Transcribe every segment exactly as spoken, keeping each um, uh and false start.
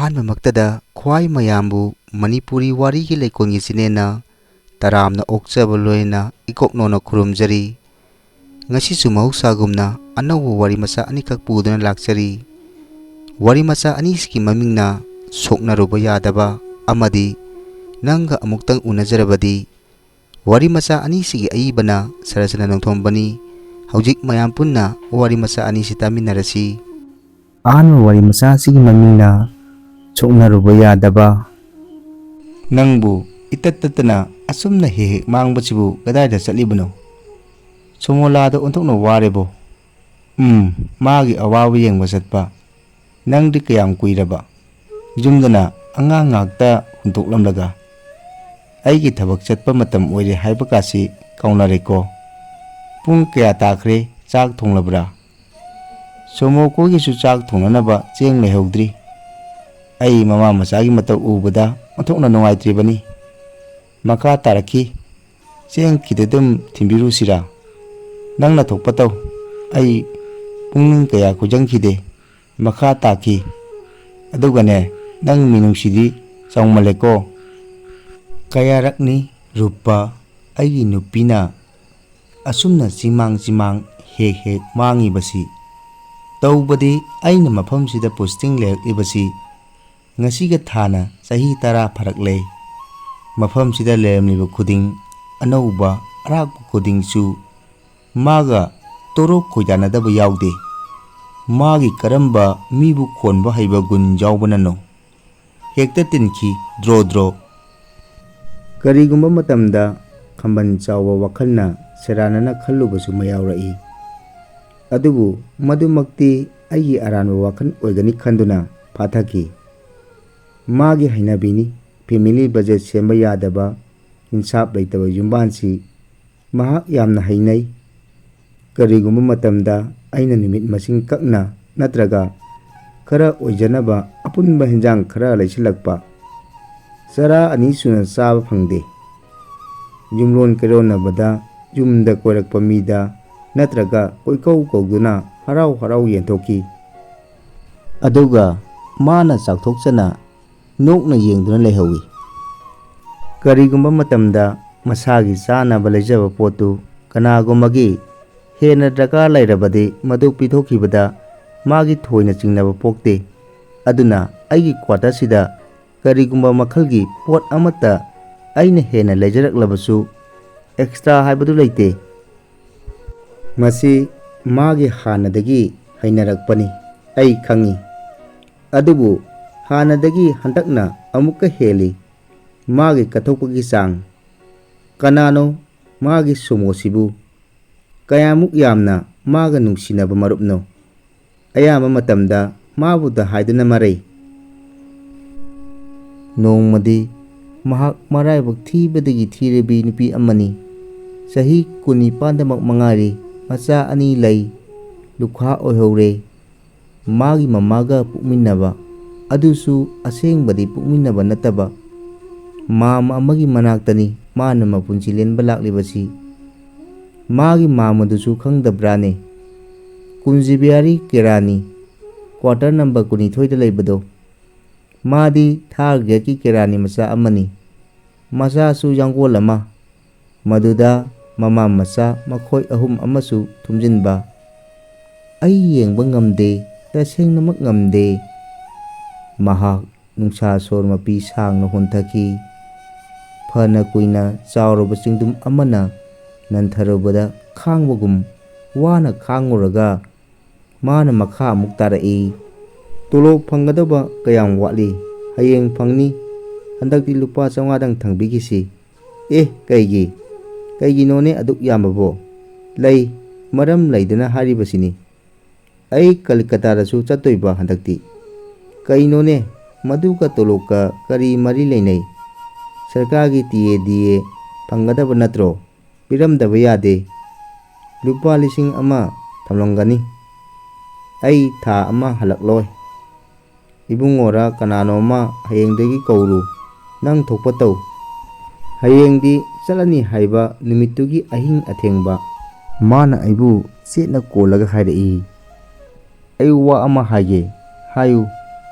ꯑꯍꯥꯟꯕꯃꯛꯇꯗ ꯈ꯭ꯋꯥꯏ ꯃꯌꯥꯝꯕꯨ ꯃꯅꯤꯄꯨꯔꯤ ꯋꯥꯔꯤꯒꯤ ꯂꯩꯀꯣꯜꯒꯤ ꯆꯤꯅꯦꯟꯅ ꯇꯔꯥꯝꯅ ꯑꯣꯛꯆꯕ ꯂꯣꯏꯅ ꯏꯀꯣꯛꯅꯣꯅ ꯈꯨꯔꯨꯝꯖꯔꯤ꯫ ꯉꯁꯤꯁꯨ ꯃꯍꯧꯁꯥꯒꯨꯝꯅ ꯑꯅꯧꯕ ꯋꯥꯔꯤ ꯃꯆꯥ ꯑꯅꯤꯈꯛ ꯄꯨꯗꯨꯅ ꯂꯥꯛꯆꯔꯤ꯫ ꯋꯥꯔꯤ ꯃꯆꯥ ꯑꯅꯤꯁꯤꯒꯤ ꯃꯃꯤꯡꯅ ꯁꯣꯛꯅꯔꯨꯕ ꯌꯥꯗꯕ ꯑꯃꯗꯤ ꯅꯪꯒ ꯑꯃꯨꯛꯇꯪ ꯎꯅꯖꯔꯕꯗꯤ꯫ ꯋꯥꯔꯤ ꯃꯆꯥ ꯑꯅꯤꯁꯤꯒꯤ ꯑꯏꯕꯅ ꯁꯔꯁꯅ ꯅꯣꯡꯊꯣꯝꯕꯅꯤ꯫ ꯍꯧꯖꯤꯛ ꯃꯌꯥꯝ ꯄꯨꯟꯅ ꯋꯥꯔꯤ ꯃꯆꯥ ꯑꯅꯤꯁꯤ ꯇꯥꯃꯤꯟꯅꯔꯁꯤ꯫ ꯑꯍꯥꯟꯕ ꯋꯥꯔꯤ ꯃꯆꯥ ꯑꯁꯤꯒꯤ ꯃꯃꯤꯡꯅ ꯁꯣꯛꯅꯔꯨꯕ ꯌꯥꯗꯕ꯫ ꯅꯪꯕꯨ ꯏꯇꯠ ꯇꯠꯇꯅ ꯑꯁꯨꯝꯅ ꯍꯦꯛ ꯍꯦꯛ ꯃꯥꯡꯕꯁꯤꯕꯨ ꯀꯗꯥꯏꯗ ꯆꯠꯂꯤꯕꯅꯣ? ꯁꯣꯃꯣꯂꯥꯗ ꯑꯣꯟꯊꯣꯛꯅ ꯋꯥꯔꯦꯕꯣ꯫ ꯎꯝ, ꯃꯥꯒꯤ ꯑꯋꯥꯕ ꯌꯦꯡꯕ ꯆꯠꯄ꯫ ꯅꯪꯗꯤ ꯀꯌꯥꯝ ꯀꯨꯏꯔꯕ? ꯌꯨꯝꯗꯅ ꯑꯉꯥꯡ ꯉꯥꯛꯇ ꯍꯨꯟꯗꯣꯛꯂꯝꯂꯒ꯫ ꯑꯩꯒꯤ ꯊꯕꯛ ꯆꯠꯄ ꯃꯇꯝ ꯑꯣꯏꯔꯦ ꯍꯥꯏꯕꯀꯥꯁꯤ ꯀꯥꯎꯅꯔꯦꯀꯣ꯫ ꯄꯨꯡ ꯀꯌꯥ ꯇꯥꯈ꯭ꯔꯦ? ꯆꯥꯛ ꯊꯣꯡꯂꯕ꯭ꯔꯥ? ꯁꯣꯃꯣ ꯈꯣꯏꯒꯤꯁꯨ ꯆꯥꯛ ꯊꯣꯡꯅꯅꯕ ꯆꯦꯡ ꯂꯩꯍꯧꯗ꯭ꯔꯤ꯫ ꯑꯩ ꯃꯃꯥ ꯃꯆꯥꯒꯤ ꯃꯇꯧ ꯎꯕꯗ ꯑꯣꯟꯊꯣꯛꯅ ꯅꯨꯡꯉꯥꯏꯇ꯭ꯔꯤꯕꯅꯤ꯫ ꯃꯈꯥ ꯇꯥꯔꯛꯈꯤ꯫ ꯆꯦꯡ ꯈꯤꯇꯗꯨꯝ ꯊꯤꯟꯕꯤꯔꯨꯁꯤꯔꯥ? ꯅꯪꯅ ꯊꯣꯛꯄ ꯇꯧ꯫ ꯑꯩ ꯄꯨꯛꯅꯤꯡ ꯀꯌꯥ ꯈꯣꯏꯖꯪꯈꯤꯗꯦ꯫ ꯃꯈꯥ ꯇꯥꯈꯤ꯫ ꯑꯗꯨꯒꯅꯦ, ꯅꯪ ꯃꯤꯅꯨꯡꯁꯤꯗꯤ ꯆꯥꯎꯃꯜꯂꯦꯀꯣ꯫ ꯀꯌꯥꯔꯛꯅꯤ ꯔꯨꯄꯥ, ꯑꯩꯒꯤ ꯅꯨꯄꯤꯅ ꯑꯁꯨꯝꯅ ꯆꯤꯃꯥꯡ ꯆꯤꯃꯥꯡ ꯍꯦꯛ ꯍꯦꯛ ꯃꯥꯡꯉꯤꯕꯁꯤ? ꯇꯧꯕꯗꯤ ꯑꯩꯅ ꯃꯐꯝꯁꯤꯗ posting ꯂꯩꯔꯛꯂꯤꯕꯁꯤ ꯉꯁꯤꯒ ꯊꯥꯅ ꯆꯍꯤ ꯇꯔꯥ ꯐꯥꯔꯛꯂꯦ꯫ ꯃꯐꯝꯁꯤꯗ ꯂꯩꯔꯝꯂꯤꯕ ꯈꯨꯗꯤꯡ, ꯑꯅꯧꯕ ꯑꯔꯥꯛꯄ ꯈꯨꯗꯤꯡꯁꯨ ꯃꯥꯒ ꯇꯣꯔꯣꯛ ꯈꯣꯏꯗꯥꯅꯗꯕ ꯌꯥꯎꯗꯦ꯫ ꯃꯥꯒꯤ ꯀꯔꯝꯕ ꯃꯤꯕꯨ ꯈꯣꯟꯕ ꯍꯩꯕ ꯒꯨꯟ ꯌꯥꯎꯕꯅꯅꯣ? ꯍꯦꯛꯇ ꯇꯤꯟꯈꯤ ꯗ꯭ꯔꯣ ꯗ꯭ꯔꯣ꯫ ꯀꯔꯤꯒꯨꯝꯕ ꯃꯇꯝꯗ ꯈꯝꯕꯟ ꯆꯥꯎꯕ ꯋꯥꯈꯜꯅ ꯁꯦꯔꯥꯟꯅꯅ ꯈꯜꯂꯨꯕꯁꯨ ꯃꯌꯥꯎꯔꯛꯏ꯫ ꯑꯗꯨꯕꯨ ꯃꯗꯨꯃꯛꯇꯤ ꯑꯩꯒꯤ ꯑꯔꯥꯟꯕ ꯋꯥꯈꯜ ꯑꯣꯏꯒꯅꯤ ꯈꯟꯗꯨꯅ ꯐꯥꯊꯈꯤ꯫ ꯃꯥꯒꯤ ꯍꯩꯅꯕꯤꯅꯤ꯫ Family budget ꯁꯦꯝꯕ ꯌꯥꯗꯕ, ꯏꯟꯁꯥꯞ ꯂꯩꯇꯕ ꯌꯨꯝꯕꯥꯟꯁꯤ ꯃꯍꯥꯛ ꯌꯥꯝꯅ ꯍꯩꯅꯩ꯫ ꯀꯔꯤꯒꯨꯝꯕ ꯃꯇꯝꯗ ꯑꯩꯅ ꯅꯨꯃꯤꯠ ꯃꯁꯤꯡ ꯀꯛꯅ ꯅꯠꯇ꯭ꯔꯒ ꯈꯔ ꯑꯣꯏꯖꯅꯕ ꯑꯄꯨꯟꯕ ꯍꯦꯟꯖꯥꯡ ꯈꯔ ꯂꯩꯁꯤꯜꯂꯛꯄ꯫ ꯆꯔꯥ ꯑꯅꯤ ꯁꯨꯅ ꯆꯥꯕ ꯐꯪꯗꯦ꯫ ꯌꯨꯝꯂꯣꯟ ꯀꯩꯔꯣꯟꯅꯕꯗ ꯌꯨꯝꯗ ꯀꯣꯏꯔꯛꯄ ꯃꯤꯗ ꯅꯠꯇ꯭ꯔꯒ ꯀꯣꯏꯀꯧ ꯀꯧꯗꯨꯅ ꯍꯔꯥꯎ ꯍꯔꯥꯎ ꯌꯦꯟꯊꯣꯛꯈꯤ꯫ ꯑꯗꯨꯒ ꯃꯥꯅ ꯆꯥꯎꯊꯣꯛꯆꯅ ꯅꯣꯛꯅ ꯌꯦꯡꯗꯨꯅ ꯂꯩꯍꯧꯏ꯫ ꯀꯔꯤꯒꯨꯝꯕ ꯃꯇꯝꯗ ꯃꯁꯥꯒꯤ ꯆꯥꯅꯕ ꯂꯩꯖꯕ ꯄꯣꯠꯇꯨ ꯀꯅꯥꯒꯨꯝꯕꯒꯤ ꯍꯦꯟꯅ ꯗꯔꯀꯥꯔ ꯂꯩꯔꯕꯗꯤ ꯃꯗꯨ ꯄꯤꯊꯣꯛꯈꯤꯕꯗ ꯃꯥꯒꯤ ꯊꯣꯏꯅ ꯆꯤꯡꯅꯕ ꯄꯣꯛꯇꯦ꯫ ꯑꯗꯨꯅ ꯑꯩꯒꯤ ꯀ꯭ꯋꯥꯇꯔꯁꯤꯗ ꯀꯔꯤꯒꯨꯝꯕ ꯃꯈꯜꯒꯤ ꯄꯣꯠ ꯑꯃꯠꯇ ꯑꯩꯅ ꯍꯦꯟꯅ ꯂꯩꯖꯔꯛꯂꯕꯁꯨ ꯑꯦꯛꯁꯇ꯭ꯔꯥ ꯍꯥꯏꯕꯗꯨ ꯂꯩꯇꯦ꯫ ꯃꯁꯤ ꯃꯥꯒꯤ ꯍꯥꯟꯅꯗꯒꯤ ꯍꯩꯅꯔꯛꯄꯅꯤ, ꯑꯩ ꯈꯪꯏ꯫ ꯑꯗꯨꯕꯨ ꯍꯥꯟꯅꯗꯒꯤ ꯍꯟꯗꯛꯅ ꯑꯃꯨꯛꯀ ꯍꯦꯜꯂꯤ ꯃꯥꯒꯤ ꯀꯠꯊꯣꯛꯄꯒꯤ ꯆꯥꯡ꯫ ꯀꯅꯥꯅꯣ ꯃꯥꯒꯤ ꯁꯨꯃꯣꯁꯤꯕꯨ? ꯀꯌꯥꯃꯨꯛ ꯌꯥꯝꯅ ꯃꯥꯒ ꯅꯨꯡꯁꯤꯅꯕ ꯃꯔꯨꯞꯅꯣ? ꯑꯌꯥꯝꯕ ꯃꯇꯝꯗ ꯃꯥꯕꯨꯗ ꯍꯥꯏꯗꯨꯅ ꯃꯔꯩ꯫ ꯅꯣꯡꯃꯗꯤ ꯃꯍꯥꯛ ꯃꯔꯥꯏꯕꯛ ꯊꯤꯕꯗꯒꯤ ꯊꯤꯔꯕꯤ ꯅꯨꯄꯤ ꯑꯃꯅꯤ꯫ ꯆꯍꯤ ꯀꯨꯟꯅꯤꯄꯥꯟꯗꯃꯛ ꯃꯉꯥꯏꯔꯤ, ꯃꯆꯥ ꯑꯅꯤ ꯂꯩ, ꯂꯨꯈꯥ ꯑꯣꯏꯍꯧꯔꯦ꯫ ꯃꯥꯒꯤ ꯃꯃꯥꯒ ꯄꯣꯛꯃꯤꯟꯅꯕ, ꯑꯗꯨꯁꯨ ꯑꯁꯦꯡꯕꯗꯤ ꯄꯣꯛꯃꯤꯟꯅꯕ ꯅꯠꯇꯕ, ꯃꯥꯝꯃ ꯑꯃꯒꯤ ꯃꯅꯥꯛꯇꯅꯤ ꯃꯥꯅ ꯃꯄꯨꯟꯁꯤ ꯂꯦꯟꯕ ꯂꯥꯛꯂꯤꯕꯁꯤ꯫ ꯃꯥꯒꯤ ꯃꯥꯝꯃꯗꯨꯁꯨ ꯈꯪꯗꯕ꯭ꯔꯥꯅꯦ? ꯀꯨꯟꯖꯤꯕꯤꯌꯥꯔꯤ ꯀꯦꯔꯥꯅꯤ, ꯀ꯭ꯋꯥꯇꯔ ꯅꯝꯕꯔ ꯀꯨꯟꯅꯤꯊꯣꯏꯗ ꯂꯩꯕꯗꯣ꯫ ꯃꯥꯗꯤ ꯊꯥꯔ ꯒ꯭ꯔꯦꯗꯀꯤ ꯀꯦꯔꯥꯅꯤ ꯃꯆꯥ ꯑꯃꯅꯤ꯫ ꯃꯆꯥꯁꯨ ꯌꯥꯡꯒꯣꯜ ꯑꯃ, ꯃꯗꯨꯗ ꯃꯃꯥ ꯃꯆꯥ ꯃꯈꯣꯏ ꯑꯍꯨꯝ ꯑꯃꯁꯨ ꯊꯨꯝꯖꯤꯟꯕ꯫ ꯑꯩ ꯌꯦꯡꯕ ꯉꯝꯗꯦ, ꯇꯁꯦꯡꯅꯃꯛ ꯉꯝꯗꯦ꯫ ꯃꯍꯥꯛ ꯅꯨꯡꯁꯥ ꯁꯣꯔ ꯃꯄꯤ ꯁꯥꯡꯅ ꯍꯣꯟꯊꯈꯤ꯫ ꯐꯅ ꯀꯨꯏꯅ ꯆꯥꯎꯔꯕ ꯆꯤꯡꯗꯨꯝ ꯑꯃꯅ ꯅꯟꯊꯔꯨꯕꯗ ꯈꯥꯡꯕꯒꯨꯝ ꯋꯥꯅ ꯈꯥꯡꯉꯨꯔꯒ ꯃꯥꯅ ꯃꯈꯥ ꯑꯃꯨꯛ ꯇꯥꯔꯛꯏ꯫ "ꯇꯣꯂꯣꯞ ꯐꯪꯒꯗꯕ ꯀꯌꯥꯝ ꯋꯥꯠꯂꯤ? ꯍꯌꯦꯡ ꯐꯪꯅꯤ꯫ ꯍꯟꯗꯛꯇꯤ ꯂꯨꯄꯥ ꯆꯥꯝꯃꯉꯥꯗꯪ ꯊꯪꯕꯤꯈꯤꯁꯤ꯫" "ꯑꯦ, ꯀꯩꯒꯤ? ꯀꯩꯒꯤꯅꯣꯅꯦ ꯑꯗꯨꯛ ꯌꯥꯝꯕꯕꯣ?" "ꯂꯩ, ꯃꯔꯝ ꯂꯩꯗꯅ ꯍꯥꯏꯔꯤꯕꯁꯤꯅꯤ꯫ ꯑꯩ ꯀꯂꯀꯇꯥꯗꯁꯨ ꯆꯠꯇꯣꯏꯕ ꯍꯟꯗꯛꯇꯤ꯫" "ꯀꯩꯅꯣꯅꯦ, ꯃꯗꯨꯒ ꯇꯣꯂꯣꯞꯀ ꯀꯔꯤ ꯃꯔꯤ ꯂꯩꯅꯩ? ꯁꯔꯀꯥꯔꯒꯤ ꯇꯤ ꯑꯦ ꯗꯤ ꯑꯦ ꯐꯪꯒꯗꯕ ꯅꯠꯇ꯭ꯔꯣ? ꯄꯤꯔꯝꯗꯕ ꯌꯥꯗꯦ꯫ ꯂꯨꯄꯥ ꯂꯤꯁꯤꯡ ꯑꯃ ꯊꯝꯂꯝꯒꯅꯤ꯫ ꯑꯩ ꯊꯥ ꯑꯃ ꯍꯜꯂꯛꯂꯣꯏ꯫ ꯏꯕꯨꯡꯉꯣꯔ ꯀꯅꯥꯅꯣꯃ ꯍꯌꯦꯡꯗꯒꯤ ꯀꯧꯔꯨ꯫ ꯅꯪ ꯊꯣꯛꯄ ꯇꯧ꯫ ꯍꯌꯦꯡꯗꯤ ꯆꯠꯂꯅꯤ ꯍꯥꯏꯕ ꯅꯨꯃꯤꯠꯇꯨꯒꯤ ꯑꯍꯤꯡ ꯑꯊꯦꯡꯕ ꯃꯥꯅ ꯑꯩꯕꯨ ꯆꯦꯠꯅ ꯀꯣꯜꯂꯒ ꯍꯥꯏꯔꯛꯏ꯫ ꯑꯩ ꯋꯥ ꯑꯃ ꯍꯥꯏꯒꯦ, ꯍꯥꯏꯌꯨ꯫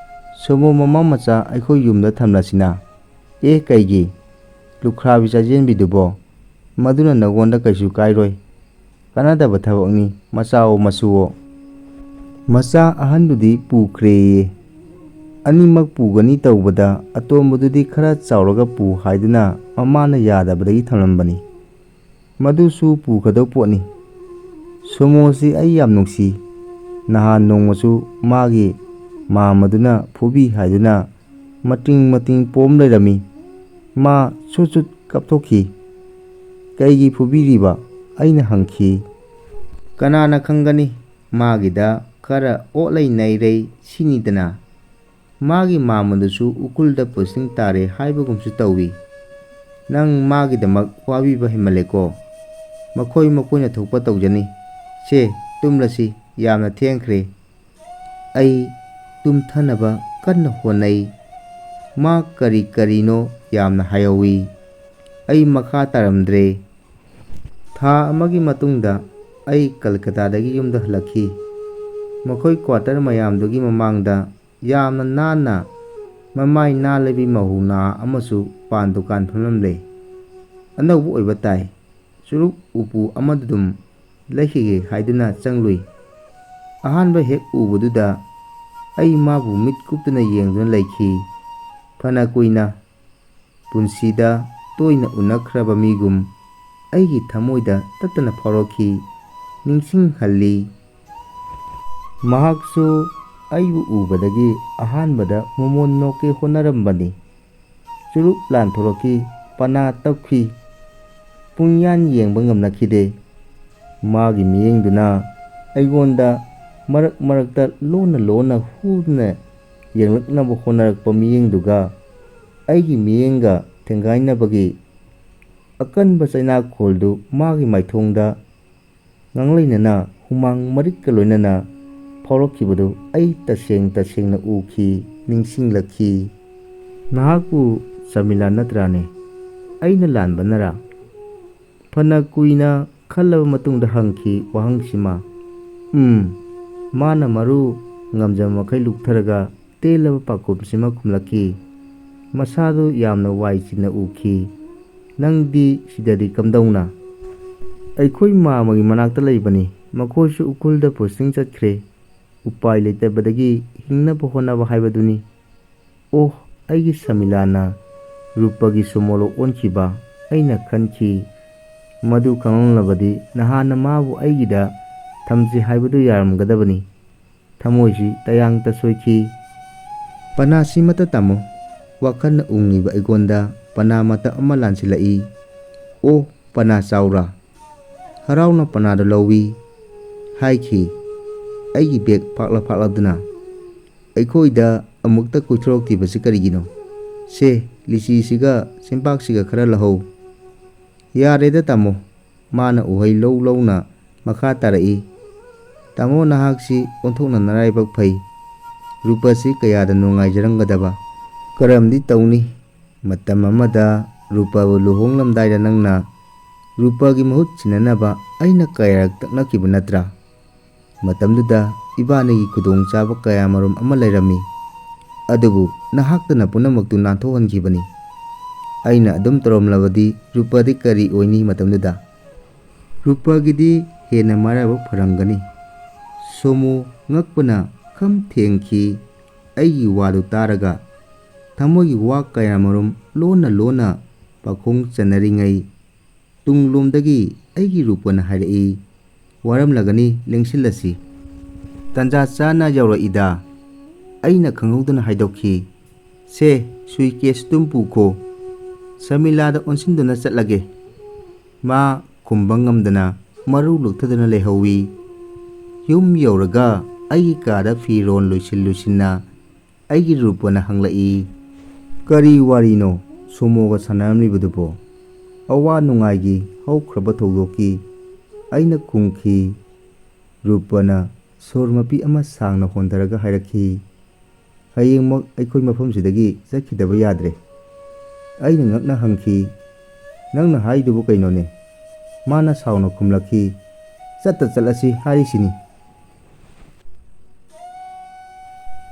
ꯁꯣꯃꯣ, ꯃꯃꯥ ꯃꯆꯥ ꯑꯩꯈꯣꯏ ꯌꯨꯝꯗ ꯊꯝꯂꯁꯤꯅ꯫ ꯑꯦ, ꯀꯩꯒꯤ? ꯂꯨꯈ꯭ꯔꯥꯕꯤ ꯆꯥꯖꯦꯟꯕꯤꯗꯨꯕꯣ? ꯃꯗꯨꯅ ꯅꯉꯣꯟꯗ ꯀꯩꯁꯨ ꯀꯥꯏꯔꯣꯏ꯫ ꯀꯥꯟꯅꯗꯕ ꯊꯕꯛꯅꯤ, ꯃꯆꯥꯑꯣ ꯃꯁꯨꯑꯣ꯫ ꯃꯆꯥ ꯑꯍꯟꯗꯨꯗꯤ ꯄꯨꯈ꯭ꯔꯦꯌꯦ꯫ ꯑꯅꯤꯃꯛ ꯄꯨꯒꯅꯤ ꯇꯧꯕꯗ ꯑꯇꯣꯝꯕꯗꯨꯗꯤ ꯈꯔ ꯆꯥꯎꯔꯒ ꯄꯨ ꯍꯥꯏꯗꯨꯅ ꯃꯃꯥꯅ ꯌꯥꯗꯕꯗꯒꯤ ꯊꯝꯂꯝꯕꯅꯤ꯫ ꯃꯗꯨꯁꯨ ꯄꯨꯒꯗꯧ ꯄꯣꯠꯅꯤ꯫ ꯁꯣꯃꯣꯁꯤ ꯑꯩ ꯌꯥꯝ ꯅꯨꯡꯁꯤ꯫ ꯅꯍꯥꯟ ꯅꯣꯡꯃꯁꯨ ꯃꯥꯒꯤ ꯃꯥꯝꯃꯗꯨꯅ ꯐꯨꯕꯤ ꯍꯥꯏꯗꯨꯅ ꯃꯇꯤꯡ ꯃꯇꯤꯡ ꯄꯣꯝ ꯂꯩꯔꯝꯃꯤ꯫ ꯃꯥ ꯁꯨꯠ ꯁꯨꯠ ꯀꯞꯊꯣꯛꯈꯤ꯫ "ꯀꯩꯒꯤ ꯐꯨꯕꯤꯔꯤꯕ?" ꯑꯩꯅ ꯍꯪꯈꯤ꯫ "ꯀꯅꯥꯅ ꯈꯪꯒꯅꯤ? ꯃꯥꯒꯤꯗ ꯈꯔ ꯑꯣꯠꯂꯩ ꯅꯩꯔꯩ ꯁꯤꯅꯤꯗꯅ꯫ ꯃꯥꯒꯤ ꯃꯥꯝꯃꯗꯨꯁꯨ ꯎꯈ꯭ꯔꯨꯜꯗ ꯄꯣꯁꯇꯤꯡ ꯇꯥꯔꯦ ꯍꯥꯏꯕꯒꯨꯝꯁꯨ ꯇꯧꯏ꯫ ꯅꯪ ꯃꯥꯒꯤꯗꯃꯛ ꯋꯥꯕꯤꯕ ꯍꯦꯟꯃꯜꯂꯦꯀꯣ꯫ ꯃꯈꯣꯏ ꯃꯈꯣꯏꯅ ꯊꯣꯛꯄ ꯇꯧꯖꯅꯤ꯫ ꯁꯦ, ꯇꯨꯝꯂꯁꯤ, ꯌꯥꯝꯅ ꯊꯦꯡꯈ꯭ꯔꯦ꯫" ꯑꯩ ꯇꯨꯝꯊꯅꯕ ꯀꯟꯅ ꯍꯣꯠꯅꯩ꯫ ꯃꯥ ꯀꯔꯤ ꯀꯔꯤꯅꯣ ꯌꯥꯝꯅ ꯍꯥꯏꯍꯧꯋꯤ꯫ ꯑꯩ ꯃꯈꯥ ꯇꯥꯔꯝꯗ꯭ꯔꯦ꯫ ꯊꯥ ꯑꯃꯒꯤ ꯃꯇꯨꯡꯗ ꯑꯩ ꯀꯜꯀꯇꯥꯗꯒꯤ ꯌꯨꯝꯗ ꯍꯜꯂꯛꯈꯤ꯫ ꯃꯈꯣꯏ ꯀ꯭ꯋꯥꯇꯔ ꯃꯌꯥꯝꯗꯨꯒꯤ ꯃꯃꯥꯡꯗ ꯌꯥꯝꯅ ꯅꯥꯟꯅ ꯃꯃꯥꯏ ꯅꯥꯜꯂꯕꯤ ꯃꯍꯧ ꯅꯍꯥ ꯑꯃꯁꯨ ꯄꯥꯟ ꯗꯨꯀꯥꯟ ꯐꯝꯂꯝꯂꯦ꯫ ꯑꯅꯧꯕ ꯑꯣꯏꯕ ꯇꯥꯏ꯫ ꯆꯨꯔꯨꯞ ꯎꯄꯨ ꯑꯃꯗꯨꯗꯨꯝ ꯂꯩꯈꯤꯒꯦ ꯍꯥꯏꯗꯨꯅ ꯆꯪꯂꯨꯏ꯫ ꯑꯍꯥꯟꯕ ꯍꯦꯛ ꯎꯕꯗꯨꯗ ꯑꯩ ꯃꯥꯕꯨ ꯃꯤꯠ ꯀꯨꯞꯇꯅ ꯌꯦꯡꯗꯨꯅ ꯂꯩꯈꯤ꯫ ꯐꯅ ꯀꯨꯏꯅ꯫ ꯄꯨꯟꯁꯤꯗ ꯇꯣꯏꯅ ꯎꯅꯈ꯭ꯔꯕ ꯃꯤꯒꯨꯝ ꯑꯩꯒꯤ ꯊꯃꯣꯏꯗ ꯇꯠꯇꯅ ꯐꯥꯎꯔꯛꯈꯤ, ꯅꯤꯡꯁꯤꯡꯍꯜꯂꯤ꯫ ꯃꯍꯥꯛꯁꯨ ꯑꯩꯕꯨ ꯎꯕꯗꯒꯤ ꯑꯍꯥꯟꯕꯗ ꯃꯣꯃꯣꯟ ꯅꯣꯛꯀꯦ ꯍꯣꯠꯅꯔꯝꯕꯅꯤ꯫ ꯆꯨꯔꯨꯞ ꯂꯥꯟꯊꯣꯔꯛꯈꯤ, ꯄꯅꯥ ꯇꯞꯈꯤ꯫ ꯄꯨꯡꯌꯥꯟ ꯌꯦꯡꯕ ꯉꯝꯅꯈꯤꯗꯦ꯫ ꯃꯥꯒꯤ ꯃꯤꯠꯌꯦꯡꯗꯨꯅ ꯑꯩꯉꯣꯟꯗ ꯃꯔꯛ ꯃꯔꯛꯇ ꯂꯣꯟꯅ ꯂꯣꯟꯅ ꯍꯨꯗꯨꯅ ꯌꯦꯡꯂꯛꯅꯕ ꯍꯣꯠꯅꯔꯛꯄ ꯃꯤꯠꯌꯦꯡꯗꯨꯒ ꯑꯩꯒꯤ ꯃꯤꯠꯌꯦꯡꯒ ꯊꯦꯡꯒꯥꯏꯅꯕꯒꯤ ꯑꯀꯟꯕ ꯆꯩꯅꯥꯈꯣꯜꯗꯨ ꯃꯥꯒꯤ ꯃꯥꯏꯊꯣꯡꯗ ꯉꯥꯡꯂꯩꯅꯅ ꯍꯨꯃꯥꯡ ꯃꯔꯤꯛꯀ ꯂꯣꯏꯅꯅ ꯐꯥꯎꯔꯛꯈꯤꯕꯗꯨ ꯑꯩ ꯇꯁꯦꯡ ꯇꯁꯦꯡꯅ ꯎꯈꯤ, ꯅꯤꯡꯁꯤꯡꯂꯛꯈꯤ꯫ "ꯅꯍꯥꯛꯄꯨ ꯆꯃꯤꯂꯥ ꯅꯠꯇ꯭ꯔꯥꯅꯦ? ꯑꯩꯅ ꯂꯥꯟꯕꯅꯔꯥ?" ꯐꯅ ꯀꯨꯏꯅ ꯈꯜꯂꯕ ꯃꯇꯨꯡꯗ ꯍꯪꯈꯤ ꯋꯥꯍꯪꯁꯤꯃ꯫ "ꯎꯝ꯫" ꯃꯥꯅ ꯃꯔꯨ ꯉꯝꯖꯕ ꯃꯈꯩ ꯂꯨꯞꯊꯔꯒ ꯇꯦꯜꯂꯕ ꯄꯥꯈꯨꯝꯁꯤꯃ ꯈꯨꯝꯂꯛꯈꯤ꯫ ꯃꯁꯥꯗꯨ ꯌꯥꯝꯅ ꯋꯥꯏ ꯆꯤꯟꯅ ꯎꯈꯤ꯫ "ꯅꯪꯗꯤ ꯁꯤꯗꯗꯤ ꯀꯝꯗꯧꯅ?" "ꯑꯩꯈꯣꯏ ꯃꯥꯃꯒꯤ ꯃꯅꯥꯛꯇ ꯂꯩꯕꯅꯤ꯫ ꯃꯈꯣꯏꯁꯨ ꯎꯈ꯭ꯔꯨꯜꯗ ꯄꯣꯁꯇꯤꯡ ꯆꯠꯈ꯭ꯔꯦ꯫ ꯎꯄꯥꯏ ꯂꯩꯇꯕꯗꯒꯤ ꯍꯤꯡꯅꯕ ꯍꯣꯠꯅꯕ ꯍꯥꯏꯕꯗꯨꯅꯤ꯫" ꯑꯣꯍ, ꯑꯩꯒꯤ ꯁꯃꯤꯂꯥꯅ ꯔꯨꯄꯒꯤ ꯁꯣꯃꯣꯂꯣ ꯑꯣꯟꯈꯤꯕ ꯑꯩꯅ ꯈꯟꯈꯤ꯫ ꯃꯗꯨ ꯈꯪꯂꯝꯂꯕꯗꯤ ꯅꯍꯥꯟꯅ ꯃꯥꯕꯨ ꯑꯩꯒꯤꯗ ꯊꯝꯁꯤ ꯍꯥꯏꯕꯗꯨ ꯌꯥꯔꯝꯒꯗꯕꯅꯤ꯫ ꯊꯃꯣꯏꯁꯤ ꯇꯌꯥꯡꯇ ꯁꯣꯏꯈꯤ꯫ "ꯄꯅꯥꯁꯤꯃꯇ ꯇꯝꯃꯨ꯫" ꯋꯥꯈꯜꯅ ꯎꯡꯂꯤꯕ ꯑꯩꯉꯣꯟꯗ ꯄꯅꯥ ꯃꯇꯞ ꯑꯃ ꯂꯥꯟꯁꯤꯜꯂꯛꯏ꯫ "ꯑꯣ, ꯄꯅꯥ ꯆꯥꯎꯔꯥ?" ꯍꯔꯥꯎꯅ ꯄꯅꯥꯗꯨ ꯂꯧꯏ꯫ ꯍꯥꯏꯈꯤ, ꯑꯩꯒꯤ ꯕꯦꯒ ꯐꯥꯛꯂ ꯐꯥꯛꯂꯗꯨꯅ꯫ "ꯑꯩꯈꯣꯏꯗ ꯑꯃꯨꯛꯇ ꯀꯣꯏꯊꯣꯔꯛꯇ꯭ꯔꯤꯕꯁꯤ ꯀꯔꯤꯒꯤꯅꯣ? ꯁꯦ, ꯂꯤꯆꯤꯁꯤꯒ ꯆꯦꯡꯄꯥꯛꯁꯤꯒ ꯈꯔ ꯂꯧꯍꯧ꯫" "ꯌꯥꯔꯦꯗ ꯇꯥꯃꯣ꯫" ꯃꯥꯅ ꯎꯍꯩ ꯂꯧ ꯂꯧꯅ ꯃꯈꯥ ꯇꯥꯔꯛꯏ꯫ "ꯇꯥꯃꯣ, ꯅꯍꯥꯛꯁꯤ ꯑꯣꯟꯊꯣꯛꯅ ꯅꯔꯥꯏꯕꯛ ꯐꯩ꯫ ꯔꯨꯄꯁꯤ ꯀꯌꯥꯗ ꯅꯨꯡꯉꯥꯏꯖꯔꯝꯒꯗꯕ꯫ ꯀꯔꯝꯗꯤ ꯇꯧꯅꯤ? ꯃꯇꯝ ꯑꯃꯗ ꯔꯨꯄꯥꯕꯨ ꯂꯨꯍꯣꯡꯂꯝꯗꯥꯏꯗ ꯅꯪꯅ ꯔꯨꯄꯥꯒꯤ ꯃꯍꯨꯠ ꯁꯤꯟꯅꯅꯕ ꯑꯩꯅ ꯀꯌꯥꯔꯛ ꯇꯛꯅꯈꯤꯕ ꯅꯠꯇ꯭ꯔꯥ? ꯃꯇꯝꯗꯨꯗ ꯏꯕꯥꯅꯤꯒꯤ ꯈꯨꯗꯣꯡꯆꯥꯕ ꯀꯌꯥꯃꯔꯨꯝ ꯑꯃ ꯂꯩꯔꯝꯃꯤ꯫ ꯑꯗꯨꯕꯨ ꯅꯍꯥꯛꯇꯅ ꯄꯨꯝꯅꯃꯛꯇꯨ ꯅꯥꯟꯊꯣꯛꯍꯟꯈꯤꯕꯅꯤ꯫ ꯑꯩꯅ ꯑꯗꯨꯝ ꯇꯧꯔꯝꯂꯕꯗꯤ ꯔꯨꯄꯥꯗꯤ ꯀꯔꯤ ꯑꯣꯏꯅꯤ ꯃꯇꯝꯗꯨꯗ? ꯔꯨꯄꯥꯒꯤꯗꯤ ꯍꯦꯟꯅ ꯃꯔꯥꯏꯕꯛ ꯐꯔꯝꯒꯅꯤ꯫" ꯁꯣꯃꯣ ꯉꯛꯄꯅ ꯈꯝ ꯊꯦꯡꯈꯤ꯫ ꯑꯩꯒꯤ ꯋꯥꯗꯨ ꯇꯥꯔꯒ ꯊꯃꯣꯏꯒꯤ ꯋꯥ ꯀꯌꯥꯃꯔꯨꯝ ꯂꯣꯟꯅ ꯂꯣꯟꯅ ꯄꯥꯈꯣꯡ ꯆꯟꯅꯔꯤꯉꯩ, ꯇꯨꯡꯂꯣꯝꯗꯒꯤ ꯑꯩꯒꯤ ꯔꯨꯄꯅ ꯍꯥꯏꯔꯛꯏ, "ꯋꯥꯔꯝꯂꯒꯅꯤ, ꯂꯦꯡꯁꯤꯜꯂꯁꯤ꯫" "ꯇꯟꯖꯥ ꯆꯥꯅ ꯌꯧꯔꯛꯏꯗ꯫" ꯑꯩꯅ ꯈꯪꯍꯧꯗꯅ ꯍꯥꯏꯗꯣꯛꯈꯤ꯫ "ꯁꯦ, ꯁꯨꯏꯀꯦꯁꯇꯨꯝ ꯄꯨꯈꯣ꯫ ꯁꯃꯤꯂꯥꯗ ꯑꯣꯟꯁꯤꯟꯗꯨꯅ ꯆꯠꯂꯒꯦ꯫" ꯃꯥ ꯈꯨꯝꯕ ꯉꯝꯗꯅ ꯃꯔꯨ ꯂꯨꯛꯊꯗꯨꯅ ꯂꯩꯍꯧꯏ꯫ ꯌꯨꯝ ꯌꯧꯔꯒ ꯑꯩꯒꯤ ꯀꯥꯗ ꯐꯤꯔꯣꯜ ꯂꯣꯏꯁꯤꯟ ꯂꯣꯏꯁꯤꯟꯅ ꯑꯩꯒꯤ ꯔꯨꯄꯅ ꯍꯪꯂꯛꯏ, "ꯀꯔꯤ ꯋꯥꯔꯤꯅꯣ ꯁꯣꯃꯣꯒ ꯁꯥꯟꯅꯔꯝꯂꯤꯕꯗꯨꯕꯣ? ꯑꯋꯥ ꯅꯨꯡꯉꯥꯏꯒꯤ ꯍꯧꯈ꯭ꯔꯕ ꯊꯧꯗꯣꯛꯀꯤ?" ꯑꯩꯅ ꯈꯨꯝꯈꯤ꯫ ꯔꯨꯄꯅ ꯁꯣꯔ ꯃꯄꯤ ꯑꯃ ꯁꯥꯡꯅ ꯍꯣꯟꯊꯔꯒ ꯍꯥꯏꯔꯛꯈꯤ, "ꯍꯌꯦꯡꯃꯛ ꯑꯩꯈꯣꯏ ꯃꯐꯝꯁꯤꯗꯒꯤ ꯆꯠꯈꯤꯗꯕ ꯌꯥꯗ꯭ꯔꯦ꯫" ꯑꯩꯅ ꯉꯛꯅ ꯍꯪꯈꯤ, "ꯅꯪꯅ ꯍꯥꯏꯗꯨꯕꯨ ꯀꯩꯅꯣꯅꯦ?" ꯃꯥꯅ ꯁꯥꯎꯅ ꯈꯨꯝꯂꯛꯈꯤ, "ꯆꯠꯇ ꯆꯠꯂꯁꯤ ꯍꯥꯏꯔꯤꯁꯤꯅꯤ꯫"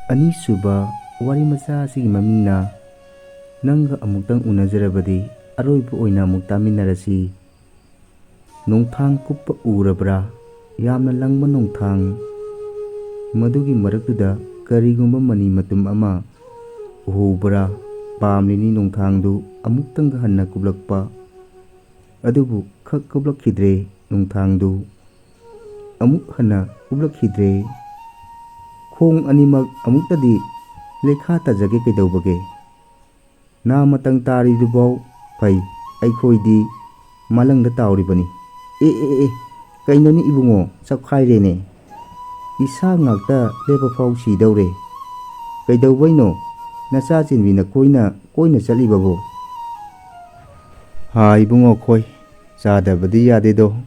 ꯑꯅꯤꯁꯨꯕ ꯋꯥꯔꯤ ꯃꯆꯥ ꯑꯁꯤꯒꯤ ꯃꯃꯤꯡꯅ "ꯅꯪꯒ ꯑꯃꯨꯛꯇꯪ ꯎꯅꯖꯔꯕꯗꯤ ꯑꯔꯣꯏꯕ ꯑꯣꯏꯅ ꯑꯃꯨꯛ ꯇꯥꯃꯤꯟꯅꯔꯁꯤ"꯫ ꯅꯣꯡꯊꯥꯡ ꯀꯨꯞꯄ ꯎꯔꯕ꯭ꯔꯥ? ꯌꯥꯝꯅ ꯂꯪꯕ ꯅꯣꯡꯊꯥꯡ꯫ ꯃꯗꯨꯒꯤ ꯃꯔꯛꯇꯨꯗ ꯀꯔꯤꯒꯨꯝꯕ ꯃꯅꯤ ꯃꯇꯨꯝ ꯑꯃ ꯎꯍꯧꯕ꯭ꯔꯥ? ꯄꯥꯝꯂꯤꯅꯤ ꯅꯣꯡꯊꯥꯡꯗꯨ ꯑꯃꯨꯛꯇꯪꯒ ꯍꯟꯅ ꯀꯨꯞꯂꯛꯄ꯫ ꯑꯗꯨꯕꯨ ꯈꯛ ꯀꯨꯞꯂꯛꯈꯤꯗ꯭ꯔꯦ ꯅꯣꯡꯊꯥꯡꯗꯨ꯫ ꯑꯃꯨꯛ ꯍꯟꯅ ꯀꯨꯞꯂꯛꯈꯤꯗ꯭ꯔꯦ꯫ ꯈꯣꯡ ꯑꯅꯤꯃꯛ ꯑꯃꯨꯛꯇꯗꯤ ꯂꯩꯈꯥ ꯇꯥꯖꯒꯦ ꯀꯩꯗꯧꯕꯒꯦ? ꯅꯥ ꯃꯇꯪ ꯇꯥꯔꯤꯗꯨꯐꯥꯎ ꯐꯩ, ꯑꯩꯈꯣꯏꯗꯤ ꯃꯥꯂꯪꯗ ꯇꯥꯎꯔꯤꯕꯅꯤ꯫ ꯑꯦ, ꯑꯦ, ꯑꯦ, ꯀꯩꯅꯣꯅꯤ ꯏꯕꯨꯡꯉꯣ, ꯆꯞꯈꯥꯏꯔꯦꯅꯦ꯫ ꯏꯁꯥ ꯉꯥꯛꯇ ꯂꯦꯞꯄ ꯐꯥꯎ ꯁꯤꯗꯧꯔꯦ꯫ ꯀꯩꯗꯧꯕꯩꯅꯣ ꯅꯆꯥ ꯆꯦꯟꯕꯤ ꯅꯈꯣꯏꯅ ꯀꯣꯏꯅ ꯆꯠꯂꯤꯕꯕꯨ? ꯍꯥ ꯏꯕꯨꯡꯉꯣ ꯈꯣꯏ, ꯆꯥꯗꯕꯗꯤ ꯌꯥꯗꯦꯗꯣ꯫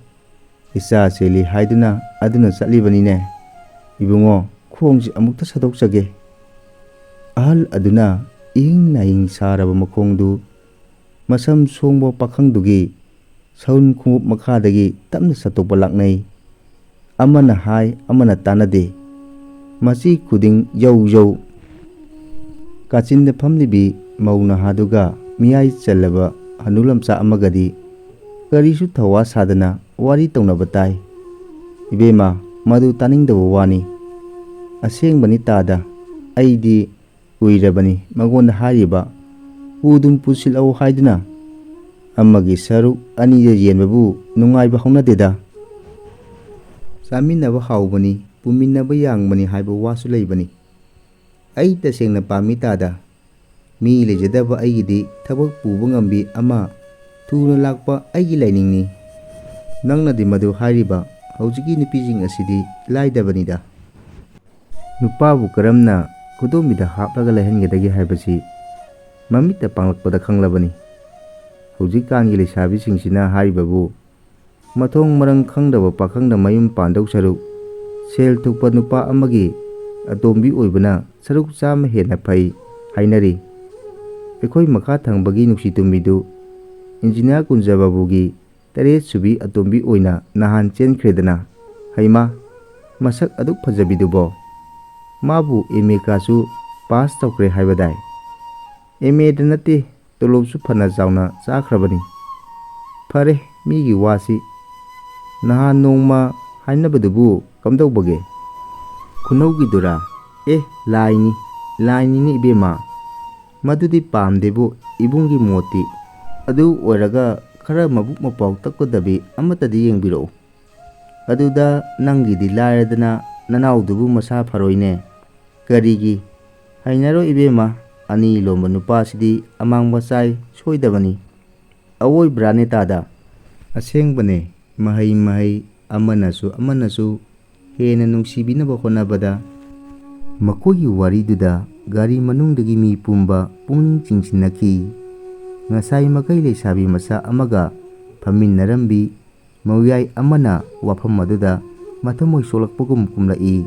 ꯏꯆꯥ ꯆꯦꯜꯂꯤ ꯍꯥꯏꯗꯨꯅ ꯑꯗꯨꯅ ꯆꯠꯂꯤꯕꯅꯤꯅꯦ꯫ ꯏꯕꯨꯡꯉꯣ, ꯈꯣꯡꯁꯤ ꯑꯃꯨꯛꯇ ꯁꯠꯇꯣꯛꯆꯒꯦ꯫ ꯑꯍꯜ ꯑꯗꯨꯅ ꯏꯍꯤꯡ ꯅꯥꯍꯤꯡ ꯁꯥꯔꯕ ꯃꯈꯣꯡꯗꯨ ꯃꯁꯝ ꯁꯣꯡꯕ ꯄꯥꯈꯪꯗꯨꯒꯤ ꯁꯎꯟ ꯈꯣꯡꯎꯞ ꯃꯈꯥꯗꯒꯤ ꯇꯞꯅ ꯁꯠꯇꯣꯛꯄ ꯂꯥꯛꯅꯩ꯫ ꯑꯃꯅ ꯍꯥꯏ, ꯑꯃꯅ ꯇꯥꯟꯅꯗꯦ꯫ ꯃꯆꯤ ꯈꯨꯗꯤꯡ ꯌꯧ ꯌꯧ꯫ ꯀꯥꯆꯤꯟꯗ ꯐꯝꯂꯤꯕꯤ ꯃꯧ ꯅꯍꯥꯗꯨꯒ ꯃꯤꯌꯥꯏ ꯆꯜꯂꯕ ꯍꯅꯨ ꯂꯝꯆꯥ ꯑꯃꯒꯗꯤ ꯀꯔꯤꯁꯨ ꯊꯧꯋꯥ ꯁꯥꯗꯅ ꯋꯥꯔꯤ ꯇꯧꯅꯕ ꯇꯥꯏ꯫ ꯏꯕꯦꯝꯃ, ꯃꯗꯨ ꯇꯥꯅꯤꯡꯗꯕ ꯋꯥꯅꯤ꯫ ꯑꯁꯦꯡꯕꯅꯤ ꯇꯥꯗ, ꯑꯩꯗꯤ ꯀꯨꯏꯔꯕꯅꯤ ꯃꯉꯣꯟꯗ ꯍꯥꯏꯔꯤꯕ, "ꯄꯨꯗꯨꯝ ꯄꯨꯁꯤꯜꯂꯛꯎ" ꯍꯥꯏꯗꯨꯅ꯫ ꯑꯃꯒꯤ ꯁꯔꯨꯛ ꯑꯅꯤꯗ ꯌꯦꯟꯕꯕꯨ ꯅꯨꯡꯉꯥꯏꯕ ꯍꯧꯅꯗꯦꯗ꯫ ꯆꯥꯃꯤꯟꯅꯕ ꯍꯥꯎꯕꯅꯤ, ꯄꯨꯃꯤꯟꯅꯕ ꯌꯥꯡꯕꯅꯤ ꯍꯥꯏꯕ ꯋꯥꯁꯨ ꯂꯩꯕꯅꯤ꯫ ꯑꯩ ꯇꯁꯦꯡꯅ ꯄꯥꯝꯃꯤ ꯇꯥꯗ꯫ ꯃꯤ ꯂꯩꯖꯗꯕ ꯑꯩꯒꯤꯗꯤ ꯊꯕꯛ ꯄꯨꯕ ꯉꯝꯕꯤ ꯑꯃ ꯊꯨꯅ ꯂꯥꯛꯄ ꯑꯩꯒꯤ ꯂꯥꯏꯅꯤꯡꯅꯤ꯫ ꯅꯪꯅꯗꯤ ꯃꯗꯨ ꯍꯥꯏꯔꯤꯕ ꯍꯧꯖꯤꯛꯀꯤ ꯅꯨꯄꯤꯁꯤꯡ ꯑꯁꯤꯗꯤ ꯂꯥꯏꯗꯕꯅꯤꯗ꯫ ꯅꯨꯄꯥꯕꯨ ꯀꯔꯝꯅ ꯈꯨꯗꯣꯝꯕꯤꯗ ꯍꯥꯞꯂꯒ ꯂꯩꯍꯟꯒꯗꯒꯦ ꯍꯥꯏꯕꯁꯤ ꯃꯃꯤꯠꯇ ꯄꯥꯡꯂꯛꯄꯗ ꯈꯪꯂꯕꯅꯤ꯫ ꯍꯧꯖꯤꯛꯀꯥꯟꯒꯤ ꯂꯩꯁꯥꯕꯤꯁꯤꯡꯁꯤꯅ ꯍꯥꯏꯔꯤꯕꯕꯨ ꯃꯊꯣꯡ ꯃꯔꯝ ꯈꯪꯗꯕ ꯄꯥꯈꯪꯗ ꯃꯌꯨꯝ ꯄꯥꯟꯗꯧ ꯁꯔꯨꯛ ꯁꯦꯜ ꯊꯣꯛꯄ ꯅꯨꯄꯥ ꯑꯃꯒꯤ ꯑꯇꯣꯝꯕꯤ ꯑꯣꯏꯕꯅ ꯁꯔꯨꯛ ꯆꯥꯝꯃ ꯍꯦꯟꯅ ꯐꯩ ꯍꯥꯏꯅꯔꯤ꯫ ꯑꯩꯈꯣꯏ ꯃꯈꯥ ꯊꯪꯕꯒꯤ ꯅꯨꯡꯁꯤ ꯇꯨꯝꯕꯤꯗꯨ ꯏꯟꯖꯤꯅꯤꯌꯥꯔ ꯀꯨꯟꯖꯕꯥꯕꯨꯒꯤ ꯇꯔꯦꯠ ꯁꯨꯕꯤ ꯑꯇꯣꯝꯕꯤ ꯑꯣꯏꯅ ꯅꯍꯥꯟ ꯆꯦꯟꯈ꯭ꯔꯦꯗꯅ꯫ ꯍꯩꯃꯥ, ꯃꯁꯛ ꯑꯗꯨꯛ ꯐꯖꯕꯤꯗꯨꯕꯣ! ꯃꯥꯕꯨ ꯑꯦꯝ ꯑꯦ ꯀꯥꯁꯨ ꯄꯥꯁ ꯇꯧꯈ꯭ꯔꯦ ꯍꯥꯏꯕꯗꯥꯏ? ꯑꯦꯝ ꯑꯦꯗ ꯅꯠꯇꯦ, ꯇꯣꯂꯣꯞꯁꯨ ꯐꯅ ꯆꯥꯎꯅ ꯆꯥꯈ꯭ꯔꯕꯅꯤ꯫ ꯐꯔꯦ, ꯃꯤꯒꯤ ꯋꯥꯁꯤ꯫ ꯅꯍꯥꯟ ꯅꯣꯡꯃ ꯍꯥꯏꯅꯕꯗꯨꯕꯨ ꯀꯝꯗꯧꯕꯒꯦ? ꯈꯨꯅꯧꯒꯤꯗꯨꯔꯥ? ꯑꯦ, ꯂꯥꯏꯅꯤ, ꯂꯥꯏꯅꯤꯅꯦ ꯏꯕꯦꯝꯃ꯫ ꯃꯗꯨꯗꯤ ꯄꯥꯝꯗꯦꯕꯨ, ꯏꯕꯨꯡꯒꯤ ꯃꯣꯠꯇꯤ꯫ ꯑꯗꯨ ꯑꯣꯏꯔꯒ ꯈꯔ ꯃꯕꯨꯛ ꯃꯄꯥꯎ ꯇꯛꯀꯗꯕꯤ ꯑꯃꯠꯇꯗꯤ ꯌꯦꯡꯕꯤꯔꯛꯎ꯫ ꯑꯗꯨꯗ ꯅꯪꯒꯤꯗꯤ ꯂꯥꯏꯔꯗꯅ ꯅꯅꯥꯎꯗꯨꯕꯨ ꯃꯁꯥ ꯐꯔꯣꯏꯅꯦ꯫ ꯀꯔꯤꯒꯤ? ꯍꯩꯅꯔꯣꯏ ꯏꯕꯦꯝꯃ, ꯑꯅꯤ ꯂꯣꯟꯕ ꯅꯨꯄꯥꯁꯤꯗꯤ ꯑꯃꯥꯡꯕ ꯆꯥꯏ ꯁꯣꯏꯗꯕꯅꯤ꯫ ꯑꯋꯣꯏꯕ꯭ꯔꯥꯅꯦ ꯇꯥꯗ? ꯑꯁꯦꯡꯕꯅꯦ, ꯃꯍꯩ ꯃꯍꯩ ꯑꯃꯅꯁꯨ ꯑꯃꯅꯁꯨ ꯍꯦꯟꯅ ꯅꯨꯡꯁꯤꯕꯤꯅꯕ ꯍꯣꯠꯅꯕꯗ꯫ ꯃꯈꯣꯏꯒꯤ ꯋꯥꯔꯤꯗꯨꯗ ꯒꯥꯔꯤ ꯃꯅꯨꯡꯗꯒꯤ ꯃꯤ ꯄꯨꯝꯕ ꯄꯨꯛꯅꯤꯡ ꯆꯤꯡꯁꯤꯟꯅꯈꯤ꯫ ꯉꯁꯥꯏ ꯃꯈꯩ ꯂꯩꯁꯥꯕꯤ ꯃꯆꯥ ꯑꯃꯒ ꯐꯝꯃꯤꯟꯅꯔꯝꯕꯤ ꯃꯧꯌꯥꯏ ꯑꯃꯅ ꯋꯥꯐꯝ ꯑꯗꯨꯗ ꯃꯊꯃꯣꯏ ꯁꯣꯛꯂꯛꯄꯒꯨꯝ ꯀꯨꯝꯂꯛꯏ꯫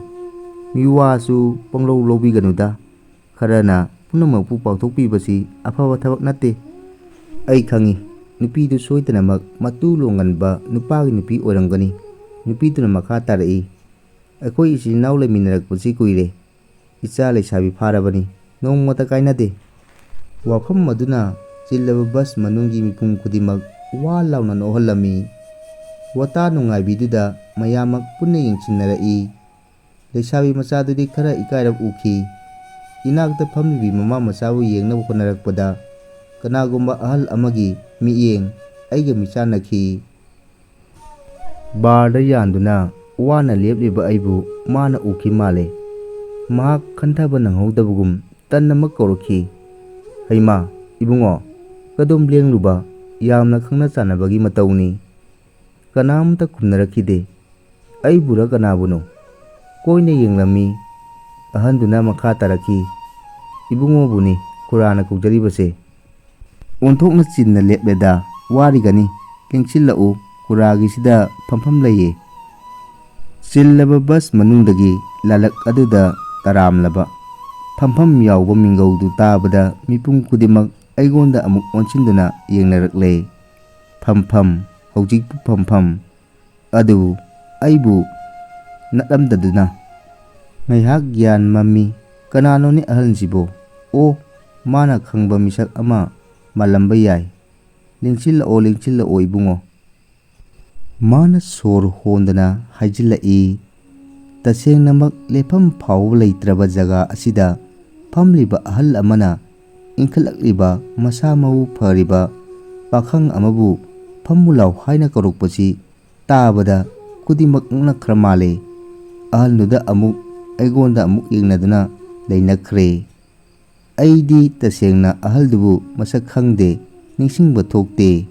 ꯃꯤꯋꯥꯁꯨ ꯄꯪꯂꯧ ꯂꯧꯕꯤꯒꯅꯨꯗ꯫ ꯈꯔꯅ ꯄꯨꯝꯅꯃꯛꯄꯨ ꯄꯥꯡꯊꯣꯛꯄꯤꯕꯁꯤ ꯑꯐꯕ ꯊꯕꯛ ꯅꯠꯇꯦ꯫ ꯑꯩ ꯈꯪꯏ, ꯅꯨꯄꯤꯗꯨ ꯁꯣꯏꯗꯅꯃꯛ ꯃꯇꯨ ꯂꯣꯡꯒꯟꯕ ꯅꯨꯄꯥꯒꯤ ꯅꯨꯄꯤ ꯑꯣꯏꯔꯝꯒꯅꯤ꯫ ꯅꯨꯄꯤꯗꯨꯅ ꯃꯈꯥ ꯇꯥꯔꯛꯏ, ꯑꯩꯈꯣꯏ ꯏꯆꯤꯟ ꯏꯅꯥꯎ ꯂꯩꯃꯤꯟꯅꯔꯛꯄꯁꯤ ꯀꯨꯏꯔꯦ꯫ ꯏꯆꯥ ꯂꯩꯁꯥꯕꯤ ꯐꯥꯔꯕꯅꯤ, ꯅꯣꯡꯃꯇ ꯀꯥꯏꯅꯗꯦ꯫ ꯋꯥꯐꯝ ꯑꯗꯨꯅ ꯆꯤꯜꯂꯕ ꯕꯁ ꯃꯅꯨꯡꯒꯤ ꯃꯤꯄꯨꯝ ꯈꯨꯗꯤꯡꯃꯛ ꯋꯥ ꯂꯥꯎꯅ ꯅꯣꯛꯍꯜꯂꯝꯃꯤ꯫ ꯋꯥꯇꯥ ꯅꯨꯡꯉꯥꯏꯕꯤꯗꯨꯗ ꯃꯌꯥꯝꯃꯛ ꯄꯨꯟꯅ ꯌꯦꯡꯁꯤꯟꯅꯔꯛꯏ꯫ ꯂꯩꯁꯥꯕꯤ ꯃꯆꯥꯗꯨꯗꯤ ꯈꯔ ꯏꯀꯥꯏꯔꯞ ꯎꯈꯤ꯫ ꯏꯅꯥꯛꯇ ꯐꯝꯂꯤꯕꯤ ꯃꯃꯥ ꯃꯆꯥꯕꯨ ꯌꯦꯡꯅꯕ ꯍꯣꯠꯅꯔꯛꯄꯗ ꯀꯅꯥꯒꯨꯝꯕ ꯑꯍꯜ ꯑꯃꯒꯤ ꯃꯤꯠꯌꯦꯡ ꯑꯩꯒ ꯃꯤꯆꯥꯟꯅꯈꯤ꯫ ꯕꯥꯔꯗ ꯌꯥꯟꯗꯨꯅ ꯋꯥꯅ ꯂꯦꯞꯂꯤꯕ ꯑꯩꯕꯨ ꯃꯥꯅ ꯎꯈꯤ ꯃꯥꯜꯂꯦ꯫ ꯃꯍꯥꯛ ꯈꯟꯊꯕ ꯅꯪꯍꯧꯗꯕꯒꯨꯝ ꯇꯟꯅ ꯑꯃ ꯀꯧꯔꯛꯈꯤ, "ꯍꯩꯃꯥ, ꯏꯕꯨꯡꯉꯣ, ꯀꯗꯣꯝ ꯂꯦꯡꯂꯨꯕ? ꯌꯥꯝꯅ ꯈꯪꯅ ꯆꯥꯟꯅꯕꯒꯤ ꯃꯇꯧꯅꯤ꯫" ꯀꯅꯥꯝꯇ ꯈꯨꯝꯅꯔꯛꯈꯤꯗꯦ꯫ ꯑꯩꯕꯨꯔ ꯀꯅꯥꯕꯨꯅꯣ? ꯀꯣꯏꯅ ꯌꯦꯡꯂꯝꯃꯤ꯫ ꯑꯍꯟꯗꯨꯅ ꯃꯈꯥ ꯇꯥꯔꯛꯈꯤ, "ꯏꯕꯨꯡꯉꯣꯕꯨꯅꯤ ꯈꯨꯔꯥꯅ ꯀꯧꯖꯔꯤꯕꯁꯦ꯫ ꯑꯣꯟꯊꯣꯛꯅ ꯆꯤꯟꯅ ꯂꯦꯞꯂꯦꯗ, ꯋꯥꯔꯤꯒꯅꯤ, ꯂꯦꯡꯁꯤꯜꯂꯛꯎ, ꯈꯨꯔꯥꯒꯤꯁꯤꯗ ꯐꯝꯐꯝ ꯂꯩꯌꯦ꯫" ꯆꯤꯜꯂꯕ ꯕꯁ ꯃꯅꯨꯡꯗꯒꯤ ꯂꯥꯂꯛ ꯑꯗꯨꯗ ꯇꯔꯥꯝꯂꯕ ꯐꯝꯐꯝ ꯌꯥꯎꯕ ꯃꯤꯡꯒꯧꯗꯨ ꯇꯥꯕꯗ ꯃꯤꯄꯨꯝ ꯈꯨꯗꯤꯡꯃꯛ ꯑꯩꯉꯣꯟꯗ ꯑꯃꯨꯛ ꯑꯣꯟꯁꯤꯟꯗꯨꯅ ꯌꯦꯡꯅꯔꯛꯂꯦ꯫ ꯐꯝꯐꯝ, ꯍꯧꯖꯤꯛꯄꯨ ꯐꯝꯐꯝ꯫ ꯑꯗꯨꯕꯨ ꯑꯩꯕꯨ ꯅꯠꯂꯝꯗꯗꯨꯅ ꯉꯥꯏꯍꯥꯛ ꯒ꯭ꯌꯥꯟ ꯃꯝꯃꯤ꯫ "ꯀꯅꯥꯅꯣꯅꯦ ꯑꯍꯜꯁꯤꯕꯣ? ꯑꯣ, ꯃꯥꯅ ꯈꯪꯕ ꯃꯤꯁꯛ ꯑꯃ ꯃꯥꯜꯂꯝꯕ ꯌꯥꯏ꯫ ꯂꯦꯡꯁꯤꯜꯂꯛꯑꯣ, ꯂꯦꯡꯁꯤꯜꯂꯛꯑꯣ ꯏꯕꯨꯡꯉꯣ꯫" ꯃꯥꯅ ꯁꯣꯔ ꯍꯣꯟꯗꯅ ꯍꯥꯏꯖꯤꯜꯂꯛꯏ꯫ ꯇꯁꯦꯡꯅꯃꯛ ꯂꯦꯞꯐꯝ ꯐꯥꯎꯕ ꯂꯩꯇ꯭ꯔꯕ ꯖꯒꯥ ꯑꯁꯤꯗ ꯐꯝꯂꯤꯕ ꯑꯍꯜ ꯑꯃꯅ ꯏꯟꯈꯠꯂꯛꯂꯤꯕ ꯃꯁꯥ ꯃꯎ ꯐꯔꯤꯕ ꯄꯥꯈꯪ ꯑꯃꯕꯨ "ꯐꯝꯃꯨ ꯂꯥꯎ" ꯍꯥꯏꯅ ꯀꯧꯔꯛꯄꯁꯤ ꯇꯥꯕꯗ ꯈꯨꯗꯤꯡꯃꯛ ꯉꯛꯅꯈ꯭ꯔ ꯃꯥꯜꯂꯦ꯫ ꯑꯍꯜꯗꯨꯗ ꯑꯃꯨꯛ, ꯑꯩꯉꯣꯟꯗ ꯑꯃꯨꯛ ꯌꯦꯡꯅꯗꯨꯅ ꯂꯩꯅꯈ꯭ꯔꯦ꯫ ꯑꯩꯗꯤ ꯇꯁꯦꯡꯅ ꯑꯍꯜꯗꯨꯕꯨ ꯃꯁꯛ ꯈꯪꯗꯦ, ꯅꯤꯡꯁꯤꯡꯕ ꯊꯣꯛꯇꯦ꯫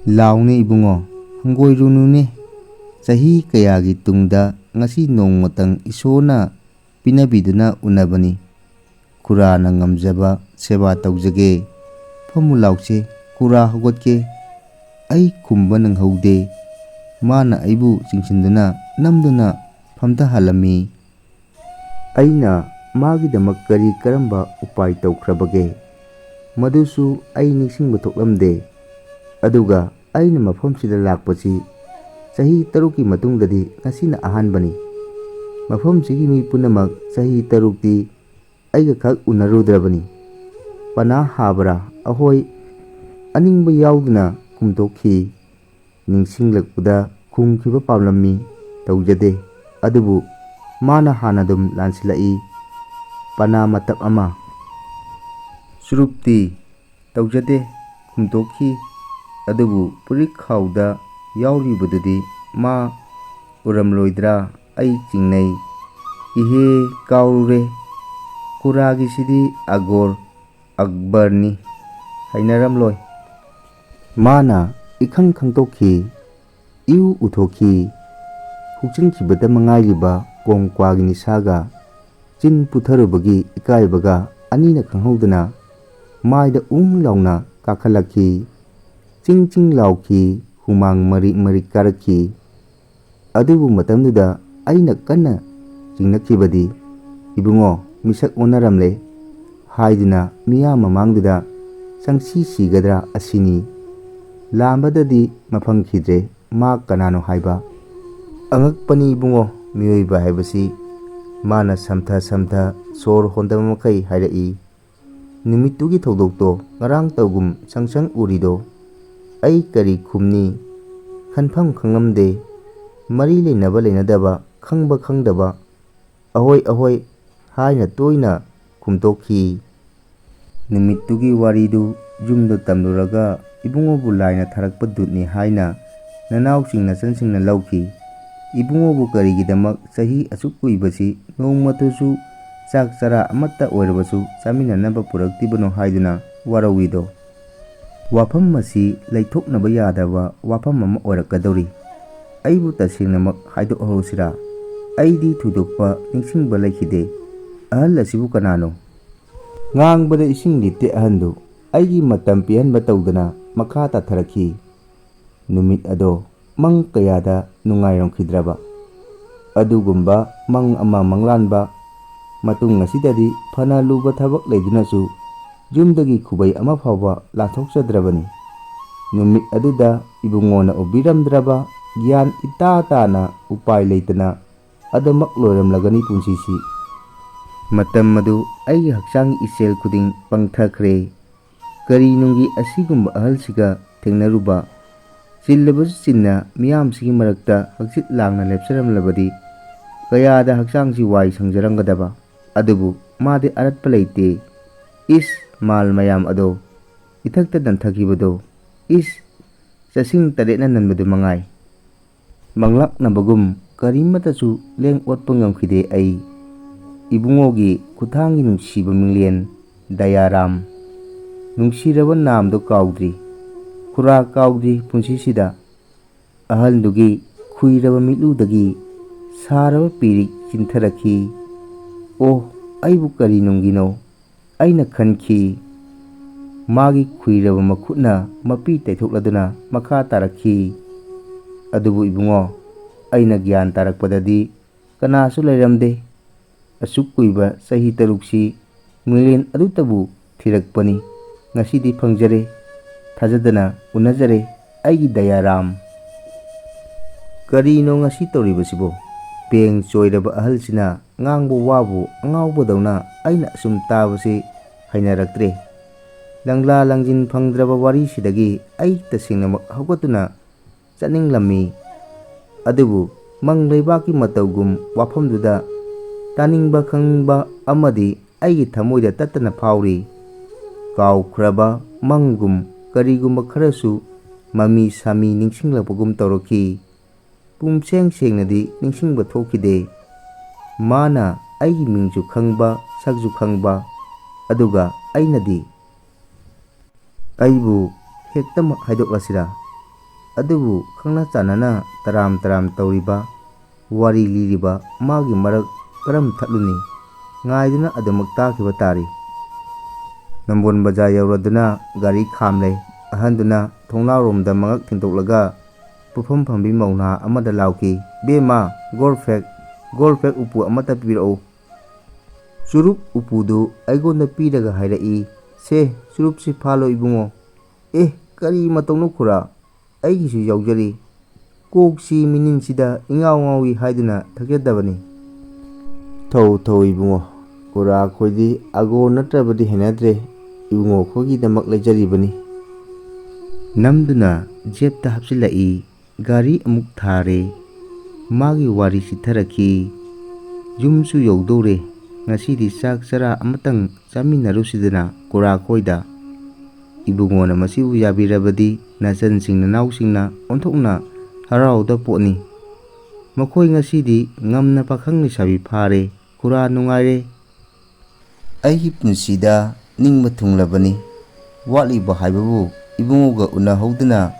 "ꯂꯥꯎꯅꯦ ꯏꯕꯨꯡꯉꯣ, ꯍꯪꯒꯣꯏꯔꯨꯅꯨꯅꯦ꯫ ꯆꯍꯤ ꯀꯌꯥꯒꯤ ꯇꯨꯡꯗ ꯉꯁꯤ ꯅꯣꯡꯃꯇꯪ ꯏꯁꯣꯔꯅ ꯄꯤꯅꯕꯤꯗꯨꯅ ꯎꯅꯕꯅꯤ꯫ ꯈꯨꯔꯥꯅ ꯉꯝꯖꯕ ꯁꯦꯕꯥ ꯇꯧꯖꯒꯦ꯫ ꯐꯝꯃꯨ ꯂꯥꯎꯁꯦ, ꯈꯨꯔꯥ ꯍꯧꯒꯠꯀꯦ꯫" ꯑꯩ ꯈꯨꯝꯕ ꯅꯪꯍꯧꯗꯦ꯫ ꯃꯥꯅ ꯑꯩꯕꯨ ꯆꯤꯡꯁꯤꯟꯗꯨꯅ ꯅꯝꯗꯨꯅ ꯐꯝꯊꯍꯜꯂꯝꯃꯤ꯫ ꯑꯩꯅ ꯃꯥꯒꯤꯗꯃꯛ ꯀꯔꯤ ꯀꯔꯝꯕ ꯎꯄꯥꯏ ꯇꯧꯈ꯭ꯔꯕꯒꯦ? ꯃꯗꯨꯁꯨ ꯑꯩ ꯅꯤꯡꯁꯤꯡꯕ ꯊꯣꯛꯂꯝꯗꯦ꯫ ꯑꯗꯨꯒ ꯑꯩꯅ ꯃꯐꯝꯁꯤꯗ ꯂꯥꯛꯄꯁꯤ ꯆꯍꯤ ꯇꯔꯨꯛꯀꯤ ꯃꯇꯨꯡꯗꯗꯤ ꯉꯁꯤꯅ ꯑꯍꯥꯟꯕꯅꯤ꯫ ꯃꯐꯝꯁꯤꯒꯤ ꯃꯤ ꯄꯨꯝꯅꯃꯛ ꯆꯍꯤ ꯇꯔꯨꯛꯇꯤ ꯑꯩꯒ ꯈꯛ ꯎꯅꯔꯨꯗ꯭ꯔꯕꯅꯤ꯫ "ꯄꯅꯥ ꯍꯥꯕ꯭ꯔꯥ?" "ꯑꯍꯣꯏ" ꯑꯅꯤꯡꯕ ꯌꯥꯎꯗꯅ ꯈꯨꯝꯗꯣꯛꯈꯤ꯫ ꯅꯤꯡꯁꯤꯡꯂꯛꯄꯗ ꯈꯨꯝꯈꯤꯕ ꯄꯥꯝꯂꯝꯃꯤ꯫ "ꯇꯧꯖꯗꯦ꯫" ꯑꯗꯨꯕꯨ ꯃꯥꯅ ꯍꯥꯟꯅ ꯑꯗꯨꯝ ꯂꯥꯟꯁꯤꯜꯂꯛꯏ꯫ ꯄꯅꯥ ꯃꯇꯞ ꯑꯃ꯫ ꯆꯨꯔꯨꯞꯇꯤ "ꯇꯧꯖꯗꯦ" ꯈꯨꯝꯗꯣꯛꯈꯤ꯫ ꯑꯗꯨꯕꯨ ꯐꯨꯔꯤꯠꯈꯥꯎꯗ ꯌꯥꯎꯔꯤꯕꯗꯨꯗꯤ ꯃꯥ ꯎꯔꯝꯂꯣꯏꯗ꯭ꯔꯥ ꯑꯩ ꯆꯤꯡꯅꯩ꯫ "ꯏꯍꯦ, ꯀꯥꯎꯔꯨꯔꯦ꯫ ꯈꯨꯔꯥꯒꯤꯁꯤꯗꯤ ꯑꯒꯣꯔ ꯑꯛꯕꯔꯅꯤ, ꯍꯩꯅꯔꯝꯂꯣꯏ꯫" ꯃꯥꯅ ꯏꯈꯪ ꯈꯪꯗꯣꯛꯈꯤ꯫ ꯏꯎ ꯎꯊꯣꯛꯈꯤ꯫ ꯍꯨꯛꯆꯤꯟꯈꯤꯕꯗ ꯃꯉꯥꯏꯔꯤꯕ ꯀꯣꯡꯀ꯭ꯋꯥꯒꯤ ꯅꯤꯁꯥꯒ ꯆꯤꯟ ꯄꯨꯊꯔꯨꯕꯒꯤ ꯏꯀꯥꯏꯕꯒ ꯑꯅꯤꯅ ꯈꯪꯍꯧꯗꯅ ꯃꯥꯏꯗ ꯎꯪ ꯂꯥꯎꯅ ꯀꯥꯈꯠꯂꯛꯈꯤ꯫ ꯆꯤꯡ ꯆꯤꯡ ꯂꯥꯎꯈꯤ, ꯍꯨꯃꯥꯡ ꯃꯔꯤꯛ ꯃꯔꯤꯛ ꯀꯥꯔꯛꯈꯤ꯫ ꯑꯗꯨꯕꯨ ꯃꯇꯝꯗꯨꯗ ꯑꯩꯅ ꯀꯟꯅ ꯆꯤꯡꯅꯈꯤꯕꯗꯤ, "ꯏꯕꯨꯡꯉꯣ, ꯃꯤꯁꯛ ꯑꯣꯟꯅꯔꯝꯂꯦ" ꯍꯥꯏꯗꯨꯅ ꯃꯤꯌꯥꯝ ꯃꯃꯥꯡꯗꯨꯗ ꯆꯪꯁꯤ ꯁꯤꯒꯗ꯭ꯔꯥ ꯑꯁꯤꯅꯤ꯫ ꯂꯥꯝꯕꯗꯗꯤ ꯃꯐꯪꯈꯤꯗ꯭ꯔꯦ꯫ ꯃꯥ ꯀꯅꯥꯅꯣ ꯍꯥꯏꯕ꯫ ꯑꯉꯛꯄꯅꯤ ꯏꯕꯨꯡꯉꯣ, ꯃꯤꯑꯣꯏꯕ ꯍꯥꯏꯕꯁꯤ ꯃꯥꯅ ꯁꯝꯊ ꯁꯝꯊ ꯁꯣꯔ ꯍꯣꯟꯗꯕ ꯃꯈꯩ ꯍꯥꯏꯔꯛꯏ, "ꯅꯨꯃꯤꯠꯇꯨꯒꯤ ꯊꯧꯗꯣꯛꯇꯣ ꯉꯔꯥꯡ ꯇꯧꯒꯨꯝ ꯁꯪ ꯁꯪ ꯎꯔꯤꯗꯣ꯫ ꯑꯩ ꯀꯔꯤ ꯈꯨꯝꯅꯤ? ꯈꯟꯐꯝ ꯈꯪꯂꯝꯗꯦ꯫ ꯃꯔꯤ ꯂꯩꯅꯕ ꯂꯩꯅꯗꯕ, ꯈꯪꯕ ꯈꯪꯗꯕ, ꯑꯍꯣꯏ ꯑꯍꯣꯏ ꯍꯥꯏꯅ ꯇꯣꯏꯅ ꯈꯨꯝꯇꯣꯛꯈꯤ꯫" ꯅꯨꯃꯤꯠꯇꯨꯒꯤ ꯋꯥꯔꯤꯗꯨ ꯌꯨꯝꯗ ꯇꯝꯂꯨꯔꯒ ꯏꯕꯨꯡꯉꯣꯕꯨ ꯂꯥꯏꯅ ꯊꯥꯔꯛꯄ ꯗꯨꯠꯅꯤ ꯍꯥꯏꯅ ꯅꯅꯥꯎꯁꯤꯡ ꯅꯆꯟꯁꯤꯡꯅ ꯂꯧꯈꯤ꯫ ꯏꯕꯨꯡꯉꯣꯕꯨ ꯀꯔꯤꯒꯤꯗꯃꯛ ꯆꯍꯤ ꯑꯁꯨꯛ ꯀꯨꯏꯕꯁꯤ ꯅꯣꯡꯃꯇꯁꯨ ꯆꯥꯛ ꯆꯔꯥ ꯑꯃꯠꯇ ꯑꯣꯏꯔꯕꯁꯨ ꯆꯥꯃꯤꯟꯅꯅꯕ ꯄꯨꯔꯛꯇ꯭ꯔꯤꯕꯅꯣ ꯍꯥꯏꯗꯨꯅ ꯋꯥꯔꯧꯏꯗꯣ? ꯋꯥꯐꯝ ꯑꯁꯤ ꯂꯩꯊꯣꯛꯅꯕ ꯌꯥꯗꯕ ꯋꯥꯐꯝ ꯑꯃ ꯑꯣꯏꯔꯛꯀꯗꯧꯔꯤ꯫ ꯑꯩꯕꯨ ꯇꯁꯦꯡꯅꯃꯛ ꯍꯥꯏꯗꯣꯛꯍꯧꯁꯤꯔꯥ? ꯑꯩꯗꯤ ꯊꯣꯏꯗꯣꯛꯄ ꯅꯤꯡꯁꯤꯡꯕ ꯂꯩꯈꯤꯗꯦ꯫ ꯑꯍꯜ ꯑꯁꯤꯕꯨ ꯀꯅꯥꯅꯣ? ꯉꯥꯡꯕꯗ ꯏꯁꯤꯡ ꯂꯤꯠꯇꯦ ꯑꯍꯟꯗꯨ꯫ ꯑꯩꯒꯤ ꯃꯇꯝ ꯄꯤꯍꯟꯕ ꯇꯧꯗꯅ ꯃꯈꯥ ꯇꯥꯊꯔꯛꯈꯤ꯫ ꯅꯨꯃꯤꯠ ꯑꯗꯣ ꯃꯪ ꯀꯌꯥꯗ ꯅꯨꯡꯉꯥꯏꯔꯝꯈꯤꯗ꯭ꯔꯕ? ꯑꯗꯨꯒꯨꯝꯕ ꯃꯪ ꯑꯃ ꯃꯪꯂꯥꯟꯕ꯫ ꯃꯇꯨꯡ ꯑꯁꯤꯗꯗꯤ ꯐꯅ ꯂꯨꯕ ꯊꯕꯛ ꯂꯩꯗꯨꯅꯁꯨ ꯌꯨꯝꯗꯒꯤ ꯈꯨꯕꯩ ꯑꯃ ꯐꯥꯎꯕ ꯂꯥꯟꯊꯣꯛꯆꯗ꯭ꯔꯕꯅꯤ꯫ ꯅꯨꯃꯤꯠ ꯑꯗꯨꯗ ꯏꯕꯨꯡꯉꯣꯅ ꯎꯕꯤꯔꯝꯗ꯭ꯔꯕ ꯒ꯭ꯌꯥꯟ ꯏꯇꯥ ꯇꯥꯅ ꯎꯄꯥꯏ ꯂꯩꯇꯅ ꯑꯗꯨꯃꯛ ꯂꯣꯏꯔꯝꯂꯒꯅꯤ ꯄꯨꯟꯁꯤꯁꯤ꯫ ꯃꯇꯝ ꯑꯗꯨ ꯑꯩꯒꯤ ꯍꯛꯆꯥꯡꯒꯤ ꯏꯆꯦꯜ ꯈꯨꯗꯤꯡ ꯄꯪꯊꯈ꯭ꯔꯦ꯫ ꯀꯔꯤ ꯅꯨꯡꯒꯤ ꯑꯁꯤꯒꯨꯝꯕ ꯑꯍꯜꯁꯤꯒ ꯊꯦꯡꯅꯔꯨꯕ? ꯆꯤꯜꯂꯕꯁꯨ ꯆꯤꯟꯅ ꯃꯤꯌꯥꯝꯁꯤꯒꯤ ꯃꯔꯛꯇ ꯍꯛꯆꯤꯠ ꯂꯥꯡꯅ ꯂꯦꯞꯆꯔꯝꯂꯕꯗꯤ ꯀꯌꯥꯗ ꯍꯛꯆꯥꯡꯁꯤ ꯋꯥꯏ ꯁꯪꯖꯔꯝꯒꯗꯕ꯫ ꯑꯗꯨꯕꯨ ꯃꯥꯗꯤ ꯑꯔꯠꯄ ꯂꯩꯇꯦ꯫ ꯏꯁ, ꯃꯥꯜ ꯃꯌꯥꯝ ꯑꯗꯣ ꯏꯊꯛꯇ ꯅꯟꯊꯈꯤꯕꯗꯣ꯫ ꯏꯁ, ꯆꯁꯤꯡ ꯇꯔꯦꯠꯅ ꯅꯟꯕꯗꯨ ꯃꯉꯥꯏ꯫ ꯃꯪꯂꯥꯛꯅꯕꯒꯨꯝ ꯀꯔꯤꯃꯠꯇꯁꯨ ꯂꯦꯡ ꯑꯣꯠꯄ ꯉꯝꯈꯤꯗꯦ ꯑꯩ꯫ ꯏꯕꯨꯡꯉꯣꯒꯤ ꯈꯨꯠꯊꯥꯡꯒꯤ ꯅꯨꯡꯁꯤꯕ ꯃꯤꯡꯂꯦꯟ ꯗꯌꯥꯔꯥꯝ꯫ ꯅꯨꯡꯁꯤꯔꯕ ꯅꯥꯝꯗꯣ ꯀꯥꯎꯗ꯭ꯔꯤ, ꯈꯨꯔꯥ ꯀꯥꯎꯗ꯭ꯔꯤ ꯄꯨꯟꯁꯤꯁꯤꯗ꯫ ꯑꯍꯜꯗꯨꯒꯤ ꯈꯨꯏꯔꯕ ꯃꯤꯠꯂꯨꯗꯒꯤ ꯁꯥꯔꯕ ꯄꯤꯔꯤꯛ ꯆꯤꯟꯊꯔꯛꯈꯤ꯫ ꯑꯣ, ꯑꯩꯕꯨ ꯀꯔꯤ ꯅꯨꯡꯒꯤꯅꯣ? ꯑꯩꯅ ꯈꯟꯈꯤ꯫ ꯃꯥꯒꯤ ꯈꯨꯏꯔꯕ ꯃꯈꯨꯠꯅ ꯃꯄꯤ ꯇꯩꯊꯣꯛꯂꯗꯨꯅ ꯃꯈꯥ ꯇꯥꯔꯛꯈꯤ꯫ ꯑꯗꯨꯕꯨ ꯏꯕꯨꯡꯉꯣ, ꯑꯩꯅ ꯒ꯭ꯌꯥꯟ ꯇꯥꯔꯛꯄꯗꯗꯤ ꯀꯅꯥꯁꯨ ꯂꯩꯔꯝꯗꯦ꯫ ꯑꯁꯨꯛ ꯀꯨꯏꯕ ꯆꯍꯤ ꯇꯔꯨꯛꯁꯤ ꯃꯤꯡꯂꯦꯟ ꯑꯗꯨꯇꯕꯨ ꯊꯤꯔꯛꯄꯅꯤ꯫ ꯉꯁꯤꯗꯤ ꯐꯪꯖꯔꯦ꯫ ꯊꯥꯖꯗꯅ ꯎꯅꯖꯔꯦ ꯑꯩꯒꯤ ꯗꯌꯥꯔꯥꯝ꯫ ꯀꯔꯤꯅꯣ ꯉꯁꯤ ꯇꯧꯔꯤꯕꯁꯤꯕꯣ? ꯄꯦꯡ ꯆꯣꯏꯔꯕ ꯑꯍꯜꯁꯤꯅ ꯉꯥꯡꯕ ꯋꯥꯕꯨ ꯑꯉꯥꯎꯕꯗꯧꯅ ꯑꯩꯅ ꯑꯁꯨꯝ ꯇꯥꯕꯁꯤ ꯍꯩꯅꯔꯛꯇ꯭ꯔꯦ꯫ ꯂꯪꯂꯥ ꯂꯪꯖꯤꯟ ꯐꯪꯗ꯭ꯔꯕ ꯋꯥꯔꯤꯁꯤꯗꯒꯤ ꯑꯩ ꯇꯁꯦꯡꯅꯃꯛ ꯍꯧꯒꯠꯇꯨꯅ ꯆꯠꯅꯤꯡꯂꯝꯃꯤ꯫ ꯑꯗꯨꯕꯨ ꯃꯪ ꯂꯩꯕꯥꯛꯀꯤ ꯃꯇꯧꯒꯨꯝ ꯋꯥꯐꯝꯗꯨꯗ ꯇꯥꯅꯤꯡꯕ ꯈꯪꯅꯤꯡꯕ ꯑꯃꯗꯤ ꯑꯩꯒꯤ ꯊꯃꯣꯏꯗ ꯇꯠꯇꯅ ꯐꯥꯎꯔꯤ꯫ ꯀꯥꯎꯈ꯭ꯔꯕ ꯃꯪꯒꯨꯝ ꯀꯔꯤꯒꯨꯝꯕ ꯈꯔꯁꯨ ꯃꯃꯤ ꯁꯥꯃꯤ ꯅꯤꯡꯁꯤꯡꯂꯛꯄꯒꯨꯝ ꯇꯧꯔꯛꯈꯤ꯫ ꯄꯨꯝꯁꯦꯡ ꯁꯦꯡꯅꯗꯤ ꯅꯤꯡꯁꯤꯡꯕ ꯊꯣꯛꯈꯤꯗꯦ꯫ ꯃꯥꯅ ꯑꯩꯒꯤ ꯃꯤꯡꯁꯨ ꯈꯪꯕ, ꯁꯛꯁꯨ ꯈꯪꯕ, ꯑꯗꯨꯒ ꯑꯩꯅꯗꯤ ꯑꯩꯕꯨ ꯍꯦꯛꯇꯃꯛ ꯍꯥꯏꯗꯣꯛꯂꯁꯤꯔꯥ? ꯑꯗꯨꯕꯨ ꯈꯪꯅ ꯆꯥꯟꯅꯅ ꯇꯔꯥꯝ ꯇꯔꯥꯝ ꯇꯧꯔꯤꯕ, ꯋꯥꯔꯤ ꯂꯤꯔꯤꯕ ꯃꯥꯒꯤ ꯃꯔꯛ ꯀꯔꯝ ꯊꯠꯂꯨꯅꯤ? ꯉꯥꯏꯗꯨꯅ ꯑꯗꯨꯃꯛ ꯇꯥꯈꯤꯕ ꯇꯥꯔꯤ꯫ ꯅꯝꯕꯣꯜ ꯕꯖꯥꯔ ꯌꯧꯔꯗꯨꯅ ꯒꯥꯔꯤ ꯈꯥꯝꯂꯦ꯫ ꯑꯍꯟꯗꯨꯅ ꯊꯣꯡꯅꯥꯎꯔꯣꯝꯗ ꯃꯉꯛ ꯊꯤꯟꯗꯣꯛꯂꯒ ꯄꯨꯐꯝ ꯐꯝꯕꯤ ꯃꯧ ꯅꯍꯥ ꯑꯃꯗ ꯂꯥꯎꯈꯤ, "ꯕꯦꯝꯃ, ꯒꯣꯔꯐꯦꯛ, ꯒꯣꯔꯐꯦꯛ ꯎꯄꯨ ꯑꯃꯠꯇ ꯄꯤꯔꯛꯎ"꯫ ꯆꯨꯔꯨꯞ ꯎꯄꯨꯗꯨ ꯑꯩꯉꯣꯟꯗ ꯄꯤꯔꯒ ꯍꯥꯏꯔꯛꯏ, "ꯁꯦ, ꯆꯨꯔꯨꯞꯁꯤ ꯐꯥꯜꯂꯣ ꯏꯕꯨꯡꯉꯣ"꯫ "ꯑꯦ, ꯀꯔꯤ ꯃꯇꯧꯅꯣ ꯈꯨꯔꯥ? ꯑꯩꯒꯤꯁꯨ ꯌꯥꯎꯖꯔꯤ꯫ ꯀꯣꯛꯁꯤ ꯃꯤꯅꯤꯟꯁꯤꯗ ꯏꯉꯥꯎ ꯉꯥꯎꯏ ꯍꯥꯏꯗꯨꯅ ꯊꯛꯆꯗꯕꯅꯤ"꯫ "ꯊꯧ ꯊꯧ ꯏꯕꯨꯡꯉꯣ, ꯈꯨꯔꯥ ꯑꯩꯈꯣꯏꯗꯤ ꯑꯒꯣ ꯅꯠꯇ꯭ꯔꯕꯗꯤ ꯍꯩꯅꯗ꯭ꯔꯦ, ꯏꯕꯨꯡꯉꯣ ꯑꯩꯈꯣꯏꯒꯤꯗꯃꯛ ꯂꯩꯖꯔꯤꯕꯅꯤ"꯫ ꯅꯝꯗꯨꯅ ꯖꯦꯞꯇ ꯍꯥꯞꯆꯤꯜꯂꯛꯏ꯫ ꯒꯥꯔꯤ ꯑꯃꯨꯛ ꯊꯥꯔꯦ꯫ ꯃꯥꯒꯤ ꯋꯥꯔꯤ ꯆꯤꯠꯊꯔꯛꯈꯤ꯫ ꯌꯨꯝꯁꯨ ꯌꯧꯗꯧꯔꯦ꯫ ꯉꯁꯤꯗꯤ ꯆꯥꯛ ꯆꯔꯥ ꯑꯃꯇꯪ ꯆꯥꯃꯤꯟꯅꯔꯨꯁꯤꯗꯅ ꯈꯨꯔꯥ ꯈꯣꯏꯗ꯫ ꯏꯕꯨꯡꯉꯣꯅ ꯃꯁꯤꯕꯨ ꯌꯥꯕꯤꯔꯕꯗꯤ ꯅꯆꯟꯁꯤꯡ ꯅꯅꯥꯎꯁꯤꯡꯅ ꯑꯣꯟꯊꯣꯛꯅ ꯍꯔꯥꯎꯗ ꯄꯣꯠꯅꯤ꯫ ꯃꯈꯣꯏ ꯉꯁꯤꯗꯤ ꯉꯝꯅ ꯄꯥꯈꯪ ꯂꯩꯁꯥꯕꯤ ꯐꯥꯔꯦ꯫ ꯈꯨꯔꯥ ꯅꯨꯡꯉꯥꯏꯔꯦ꯫ ꯑꯩꯒꯤ ꯄꯨꯟꯁꯤꯗ ꯅꯤꯡꯕ ꯊꯨꯡꯂꯕꯅꯤ꯫ ꯋꯥꯠꯂꯤꯕ ꯍꯥꯏꯕꯕꯨ ꯏꯕꯨꯡꯉꯣꯒ ꯎꯅꯍꯧꯗꯅ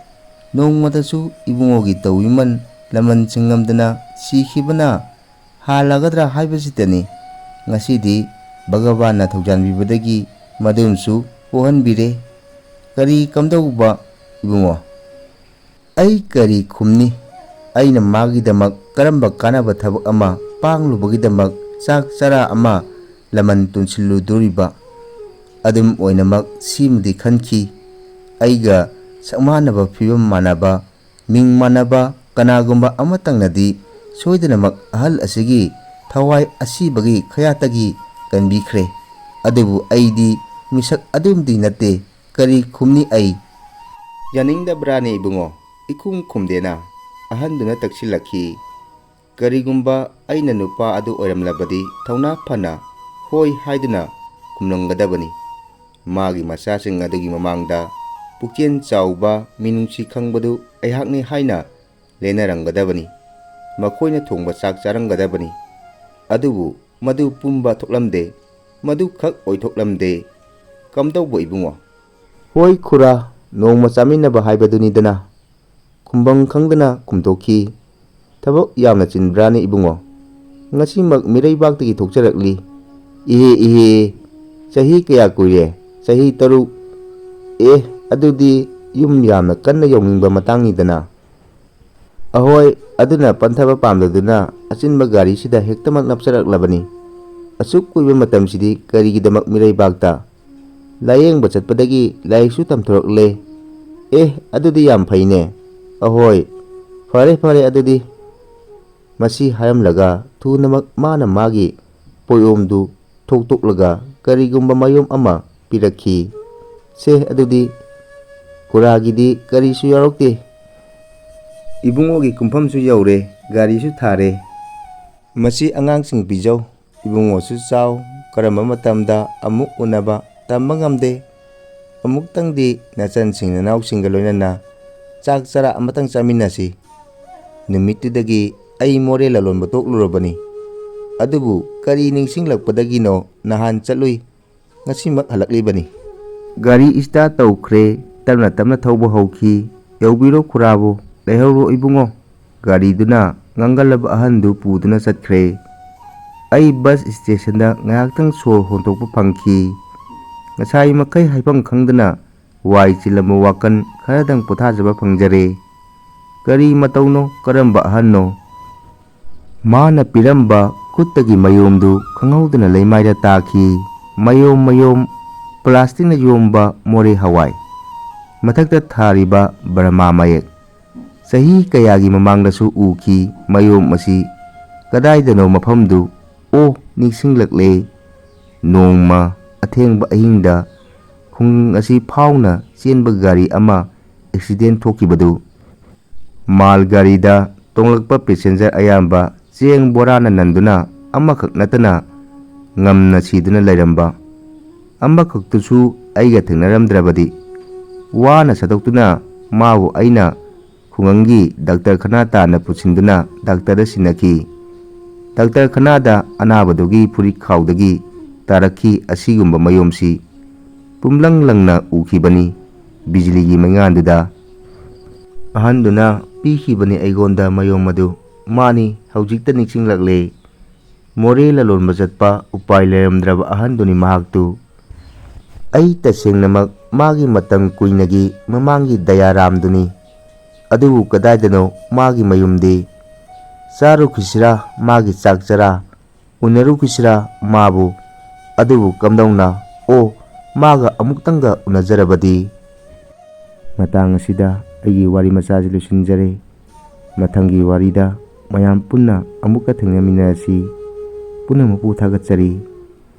ꯅꯣꯡꯃꯇꯁꯨ ꯏꯕꯨꯡꯉꯣꯒꯤ ꯇꯧꯕꯤꯃꯜ ꯂꯃꯟ ꯆꯤꯡꯉꯝꯗꯅ ꯁꯤꯈꯤꯕꯅ ꯍꯥꯜꯂꯒꯗ꯭ꯔꯥ ꯍꯥꯏꯕꯁꯤꯗꯅꯤ꯫ ꯉꯁꯤꯗꯤ ꯚꯒꯕꯥꯟꯅ ꯊꯧꯖꯥꯟꯕꯤꯕꯗꯒꯤ ꯃꯗꯨꯝꯁꯨ ꯄꯣꯛꯍꯟꯕꯤꯔꯦ꯫ ꯀꯔꯤ ꯀꯝꯗꯧꯕ ꯏꯕꯨꯡꯉꯣ? ꯑꯩ ꯀꯔꯤ ꯈꯨꯝꯅꯤ? ꯑꯩꯅ ꯃꯥꯒꯤꯗꯃꯛ ꯀꯔꯝꯕ ꯀꯥꯟꯅꯕ ꯊꯕꯛ ꯑꯃ ꯄꯥꯡꯂꯨꯕꯒꯤꯗꯃꯛ ꯆꯥꯛ ꯆꯔꯥ ꯑꯃ ꯂꯃꯟ ꯇꯣꯟꯁꯤꯜꯂꯨꯗꯣꯔꯤꯕ? ꯑꯗꯨꯝ ꯑꯣꯏꯅꯃꯛ ꯁꯤꯃꯗꯤ ꯈꯟꯈꯤ, ꯑꯩꯒ ꯁꯛꯃꯥꯟꯅꯕ, ꯐꯤꯕꯝ ꯃꯥꯟꯅꯕ, ꯃꯤꯡ ꯃꯥꯟꯅꯕ ꯀꯅꯥꯒꯨꯝꯕ ꯑꯃꯇꯪꯅꯗꯤ ꯁꯣꯏꯗꯅꯃꯛ ꯑꯍꯜ ꯑꯁꯤꯒꯤ ꯊꯋꯥꯏ ꯑꯁꯤꯕꯒꯤ ꯈꯌꯥꯠꯇꯒꯤ ꯀꯟꯕꯤꯈ꯭ꯔꯦ꯫ ꯑꯗꯨꯕꯨ ꯑꯩꯗꯤ ꯃꯤꯁꯛ ꯑꯗꯨꯝꯗꯤ ꯅꯠꯇꯦ, ꯀꯔꯤ ꯈꯨꯝꯅꯤ ꯑꯩ? "ꯌꯥꯅꯤꯡꯗꯕ꯭ꯔꯥꯅꯦ ꯏꯕꯨꯡꯉꯣ?" ꯏꯈꯨꯝ ꯈꯨꯝꯗꯦꯅ ꯑꯍꯟꯗꯨꯅ ꯇꯛꯁꯤꯜꯂꯛꯈꯤ꯫ "ꯀꯔꯤꯒꯨꯝꯕ ꯑꯩꯅ ꯅꯨꯄꯥ ꯑꯗꯨ ꯑꯣꯏꯔꯝꯂꯕꯗꯤ ꯊꯧꯅꯥ ꯐꯅ ꯍꯣꯏ ꯍꯥꯏꯗꯨꯅ ꯈꯨꯝꯂꯝꯒꯗꯕꯅꯤ꯫ ꯃꯥꯒꯤ ꯃꯆꯥꯁꯤꯡ ꯑꯗꯨꯒꯤ ꯃꯃꯥꯡꯗ ꯄꯨꯛꯆꯦꯜ ꯆꯥꯎꯕ, ꯃꯤꯅꯨꯡꯁꯤ ꯈꯪꯕꯗꯨ ꯑꯩꯍꯥꯛꯅꯤ ꯍꯥꯏꯅ ꯂꯦꯟꯅꯔꯝꯒꯗꯕꯅꯤ꯫ ꯃꯈꯣꯏꯅ ꯊꯣꯡꯕ ꯆꯥꯛ ꯆꯥꯔꯝꯒꯗꯕꯅꯤ꯫ ꯑꯗꯨꯕꯨ ꯃꯗꯨ ꯄꯨꯝꯕ ꯊꯣꯛꯂꯝꯗꯦ, ꯃꯗꯨꯈꯛ ꯑꯣꯏꯊꯣꯛꯂꯝꯗꯦ꯫ ꯀꯝꯗꯧꯕ ꯏꯕꯨꯡꯉꯣ?" "ꯍꯣꯏ ꯈꯨꯔꯥ, ꯅꯣꯡꯃ ꯆꯥꯃꯤꯟꯅꯕ ꯍꯥꯏꯕꯗꯨꯅꯤꯗꯅ꯫" ꯈꯨꯝꯐꯝ ꯈꯪꯗꯅ ꯈꯨꯝꯗꯣꯛꯈꯤ꯫ "ꯊꯕꯛ ꯌꯥꯝꯅ ꯆꯤꯟꯕ꯭ꯔꯥꯅꯦ ꯏꯕꯨꯡꯉꯣ? ꯉꯁꯤꯃꯛ ꯃꯤꯔꯩꯕꯥꯛꯇꯒꯤ ꯊꯣꯛꯆꯔꯛꯂꯤ꯫" "ꯏꯍꯦ, ꯏꯍꯦ, ꯆꯍꯤ ꯀꯌꯥ ꯀꯨꯏꯔꯦ?" "ꯆꯍꯤ ꯇꯔꯨꯛ꯫" "ꯑꯦ, ꯑꯗꯨꯗꯤ ꯌꯨꯝ ꯌꯥꯝꯅ ꯀꯟꯅ ꯌꯧꯅꯤꯡꯕ ꯃꯇꯥꯡꯅꯤꯗꯅ꯫" "ꯑꯍꯣꯏ, ꯑꯗꯨꯅ ꯄꯟꯊꯕ ꯄꯥꯝꯗꯗꯨꯅ ꯑꯆꯤꯟꯕ ꯒꯥꯔꯤꯁꯤꯗ ꯍꯦꯛꯇꯃꯛ ꯅꯞꯆꯔꯛꯂꯕꯅꯤ꯫ ꯑꯁꯨꯛ ꯀꯨꯏꯕ ꯃꯇꯝꯁꯤꯗꯤ ꯀꯔꯤꯒꯤꯗꯃꯛ ꯃꯤꯔꯩꯕꯥꯛꯇ? ꯂꯥꯌꯦꯡꯕ ꯆꯠꯄꯗꯒꯤ ꯂꯥꯏꯔꯤꯛꯁꯨ ꯇꯝꯊꯣꯔꯛꯂꯦ꯫ ꯑꯦ, ꯑꯗꯨꯗꯤ ꯌꯥꯝ ꯐꯩꯅꯦ꯫ ꯑꯍꯣꯏ, ꯐꯔꯦ, ꯐꯔꯦ ꯑꯗꯨꯗꯤ꯫" ꯃꯁꯤ ꯍꯥꯏꯔꯝꯂꯒ ꯊꯨꯅꯃꯛ ꯃꯥꯅ ꯃꯥꯒꯤ ꯄꯣꯠꯌꯣꯝꯗꯨ ꯊꯣꯛꯇꯣꯛꯂꯒ ꯀꯔꯤꯒꯨꯝꯕ ꯃꯌꯣꯝ ꯑꯃ ꯄꯤꯔꯛꯈꯤ꯫ "ꯁꯦ, ꯑꯗꯨꯗꯤ ꯈꯨꯔꯥꯒꯤꯗꯤ ꯀꯔꯤꯁꯨ ꯌꯥꯎꯔꯛꯇꯦ꯫ ꯏꯕꯨꯡꯉꯣꯒꯤ ꯀꯨꯝꯐꯝꯁꯨ ꯌꯧꯔꯦ, ꯒꯥꯔꯤꯁꯨ ꯊꯥꯔꯦ꯫ ꯃꯁꯤ ꯑꯉꯥꯡꯁꯤꯡ ꯄꯤꯖꯧ, ꯏꯕꯨꯡꯉꯣꯁꯨ ꯆꯥꯎ, ꯀꯔꯝꯕ ꯃꯇꯝꯗ ꯑꯃꯨꯛ ꯎꯅꯕ ꯇꯝꯕ ꯉꯝꯗꯦ꯫ ꯑꯃꯨꯛꯇꯪꯗꯤ ꯅꯆꯟꯁꯤꯡ ꯅꯅꯥꯎꯁꯤꯡꯒ ꯂꯣꯏꯅꯅ ꯆꯥꯛ ꯆꯔꯥ ꯑꯃꯇꯪ ꯆꯥꯃꯤꯟꯅꯁꯤ꯫" ꯅꯨꯃꯤꯠꯇꯨꯗꯒꯤ ꯑꯩ ꯃꯣꯔꯦ ꯂꯂꯣꯟꯕ ꯇꯣꯛꯂꯨꯔꯕꯅꯤ꯫ ꯑꯗꯨꯕꯨ ꯀꯔꯤ ꯅꯤꯡꯁꯤꯡꯂꯛꯄꯗꯒꯤꯅꯣ ꯅꯍꯥꯟ ꯆꯠꯂꯨꯏ, ꯉꯁꯤꯃꯛ ꯍꯜꯂꯛꯂꯤꯕꯅꯤ꯫ ꯒꯥꯔꯤ start ꯇꯧꯈ꯭ꯔꯦ, ꯇꯞꯅ ꯇꯞꯅ ꯊꯧꯕ ꯍꯧꯈꯤ꯫ "ꯌꯧꯕꯤꯔꯣ ꯈꯨꯔꯥꯕꯨ, ꯂꯩꯍꯧꯔꯣ ꯏꯕꯨꯡꯉꯣ꯫" ꯒꯥꯔꯤꯗꯨꯅ ꯉꯥꯡꯒꯜꯂꯕ ꯑꯍꯟꯗꯨ ꯄꯨꯗꯨꯅ ꯆꯠꯈ꯭ꯔꯦ꯫ ꯑꯩ bus stationꯗ ꯉꯥꯏꯍꯥꯛꯇꯪ ꯁꯣꯔ ꯍꯣꯟꯗꯣꯛꯄ ꯐꯪꯈꯤ꯫ ꯉꯁꯥꯏ ꯃꯈꯩ ꯍꯥꯏꯐꯝ ꯈꯪꯗꯅ ꯋꯥꯏ ꯆꯤꯜꯂꯝꯕ ꯋꯥꯈꯜ ꯈꯔꯗꯪ ꯄꯣꯊꯥꯖꯕ ꯐꯪꯖꯔꯦ꯫ ꯀꯔꯤ ꯃꯇꯧꯅꯣ? ꯀꯔꯝꯕ ꯑꯍꯟꯅꯣ? ꯃꯥꯅ ꯄꯤꯔꯝꯕ ꯈꯨꯠꯇꯒꯤ ꯃꯌꯣꯝꯗꯨ ꯈꯪꯍꯧꯗꯅ ꯂꯩꯃꯥꯏꯗ ꯇꯥꯈꯤ꯫ ꯃꯌꯣꯝ ꯃꯌꯣꯝ plasticꯅ ꯌꯣꯝꯕ ꯃꯣꯔꯦ ꯍꯋꯥꯏ꯫ ꯃꯊꯛꯇ ꯊꯥꯔꯤꯕ ꯕꯔꯃꯥ ꯃꯌꯦꯛ꯫ ꯆꯍꯤ ꯀꯌꯥꯒꯤ ꯃꯃꯥꯡꯗꯁꯨ ꯎꯈꯤ ꯃꯌꯣꯝ ꯑꯁꯤ꯫ ꯀꯗꯥꯏꯗꯅꯣ ꯃꯐꯝꯗꯨ? ꯑꯣ, ꯅꯤꯡꯁꯤꯡꯂꯛꯂꯦ꯫ ꯅꯣꯡꯃ ꯑꯊꯦꯡꯕ ꯑꯍꯤꯡꯗ ꯈꯨꯡꯒꯪ ꯑꯁꯤ ꯐꯥꯎꯅ ꯆꯦꯟꯕ ꯒꯥꯔꯤ ꯑꯃ ꯑꯦꯛꯁꯤꯗꯦꯟ ꯊꯣꯛꯈꯤꯕꯗꯨ꯫ ꯃꯥꯜ ꯒꯥꯔꯤꯗ ꯇꯣꯡꯂꯛꯄ ꯄꯦꯁꯦꯟꯖꯔ ꯑꯌꯥꯝꯕ ꯆꯦꯡ ꯕꯣꯔꯥꯅ ꯅꯟꯗꯨꯅ ꯑꯃꯈꯛ ꯅꯠꯇꯅ ꯉꯝꯅ ꯁꯤꯗꯨꯅ ꯂꯩꯔꯝꯕ꯫ ꯑꯃꯈꯛꯇꯨꯁꯨ ꯑꯩꯒ ꯊꯦꯡꯅꯔꯝꯗ꯭ꯔꯕꯗꯤ꯫ ꯋꯥꯅ ꯁꯠꯇꯣꯛꯇꯨꯅ ꯃꯥꯕꯨ ꯑꯩꯅ ꯈꯨꯡꯒꯪꯒꯤ ꯗꯥꯛꯇꯔ ꯈꯅꯥ ꯇꯥꯟꯅ ꯄꯨꯁꯤꯟꯗꯨꯅ ꯗꯥꯛꯇꯔꯗ ꯁꯤꯟꯅꯈꯤ꯫ ꯗꯥꯛꯇꯔ ꯈꯅꯥꯗ ꯑꯅꯥꯕꯗꯨꯒꯤ ꯐꯨꯔꯤꯠ ꯈꯥꯎꯗꯒꯤ ꯇꯥꯔꯛꯈꯤ ꯑꯁꯤꯒꯨꯝꯕ ꯃꯌꯣꯝꯁꯤ꯫ ꯄꯨꯝꯂꯪ ꯂꯪꯅ ꯎꯈꯤꯕꯅꯤ ꯕꯤꯖꯂꯤꯒꯤ ꯃꯩꯉꯥꯟꯗꯨꯗ꯫ ꯑꯍꯟꯗꯨꯅ ꯄꯤꯈꯤꯕꯅꯤ ꯑꯩꯉꯣꯟꯗ ꯃꯌꯣꯝ ꯑꯗꯨ꯫ ꯃꯥꯅꯤ, ꯍꯧꯖꯤꯛꯇ ꯅꯤꯡꯁꯤꯡꯂꯛꯂꯦ꯫ ꯃꯣꯔꯦ ꯂꯂꯣꯟꯕ ꯆꯠꯄ ꯎꯄꯥꯏ ꯂꯩꯔꯝꯗ꯭ꯔꯕ ꯑꯍꯟꯗꯨꯅꯤ ꯃꯍꯥꯛꯇꯨ꯫ ꯑꯩ ꯇꯁꯦꯡꯅꯃꯛ ꯃꯥꯒꯤ ꯃꯇꯝ ꯀꯨꯏꯅꯒꯤ ꯃꯃꯥꯡꯒꯤ ꯗꯌꯥꯔꯥꯝꯗꯨꯅꯤ꯫ ꯑꯗꯨꯕꯨ ꯀꯗꯥꯏꯗꯅꯣ ꯃꯥꯒꯤ ꯃꯌꯨꯝꯗꯤ? ꯆꯥꯔꯨꯈꯤꯁꯤꯔꯥ ꯃꯥꯒꯤ ꯆꯥꯛ ꯆꯔꯥ? ꯎꯅꯔꯨꯈꯤꯁꯤꯔꯥ ꯃꯥꯕꯨ? ꯑꯗꯨꯕꯨ ꯀꯝꯗꯧꯅ? ꯑꯣ, ꯃꯥꯒ ꯑꯃꯨꯛꯇꯪꯒ ꯎꯅꯖꯔꯕꯗꯤ꯫ ꯃꯇꯥꯡ ꯑꯁꯤꯗ ꯑꯩꯒꯤ ꯋꯥꯔꯤ ꯃꯆꯥꯁꯤ ꯂꯣꯏꯁꯤꯟꯖꯔꯦ꯫ ꯃꯊꯪꯒꯤ ꯋꯥꯔꯤꯗ ꯃꯌꯥꯝ ꯄꯨꯟꯅ ꯑꯃꯨꯛꯀ ꯊꯦꯡꯅꯃꯤꯟꯅꯔꯁꯤ꯫ ꯄꯨꯝꯅꯃꯛꯄꯨ ꯊꯥꯒꯠꯆꯔꯤ꯫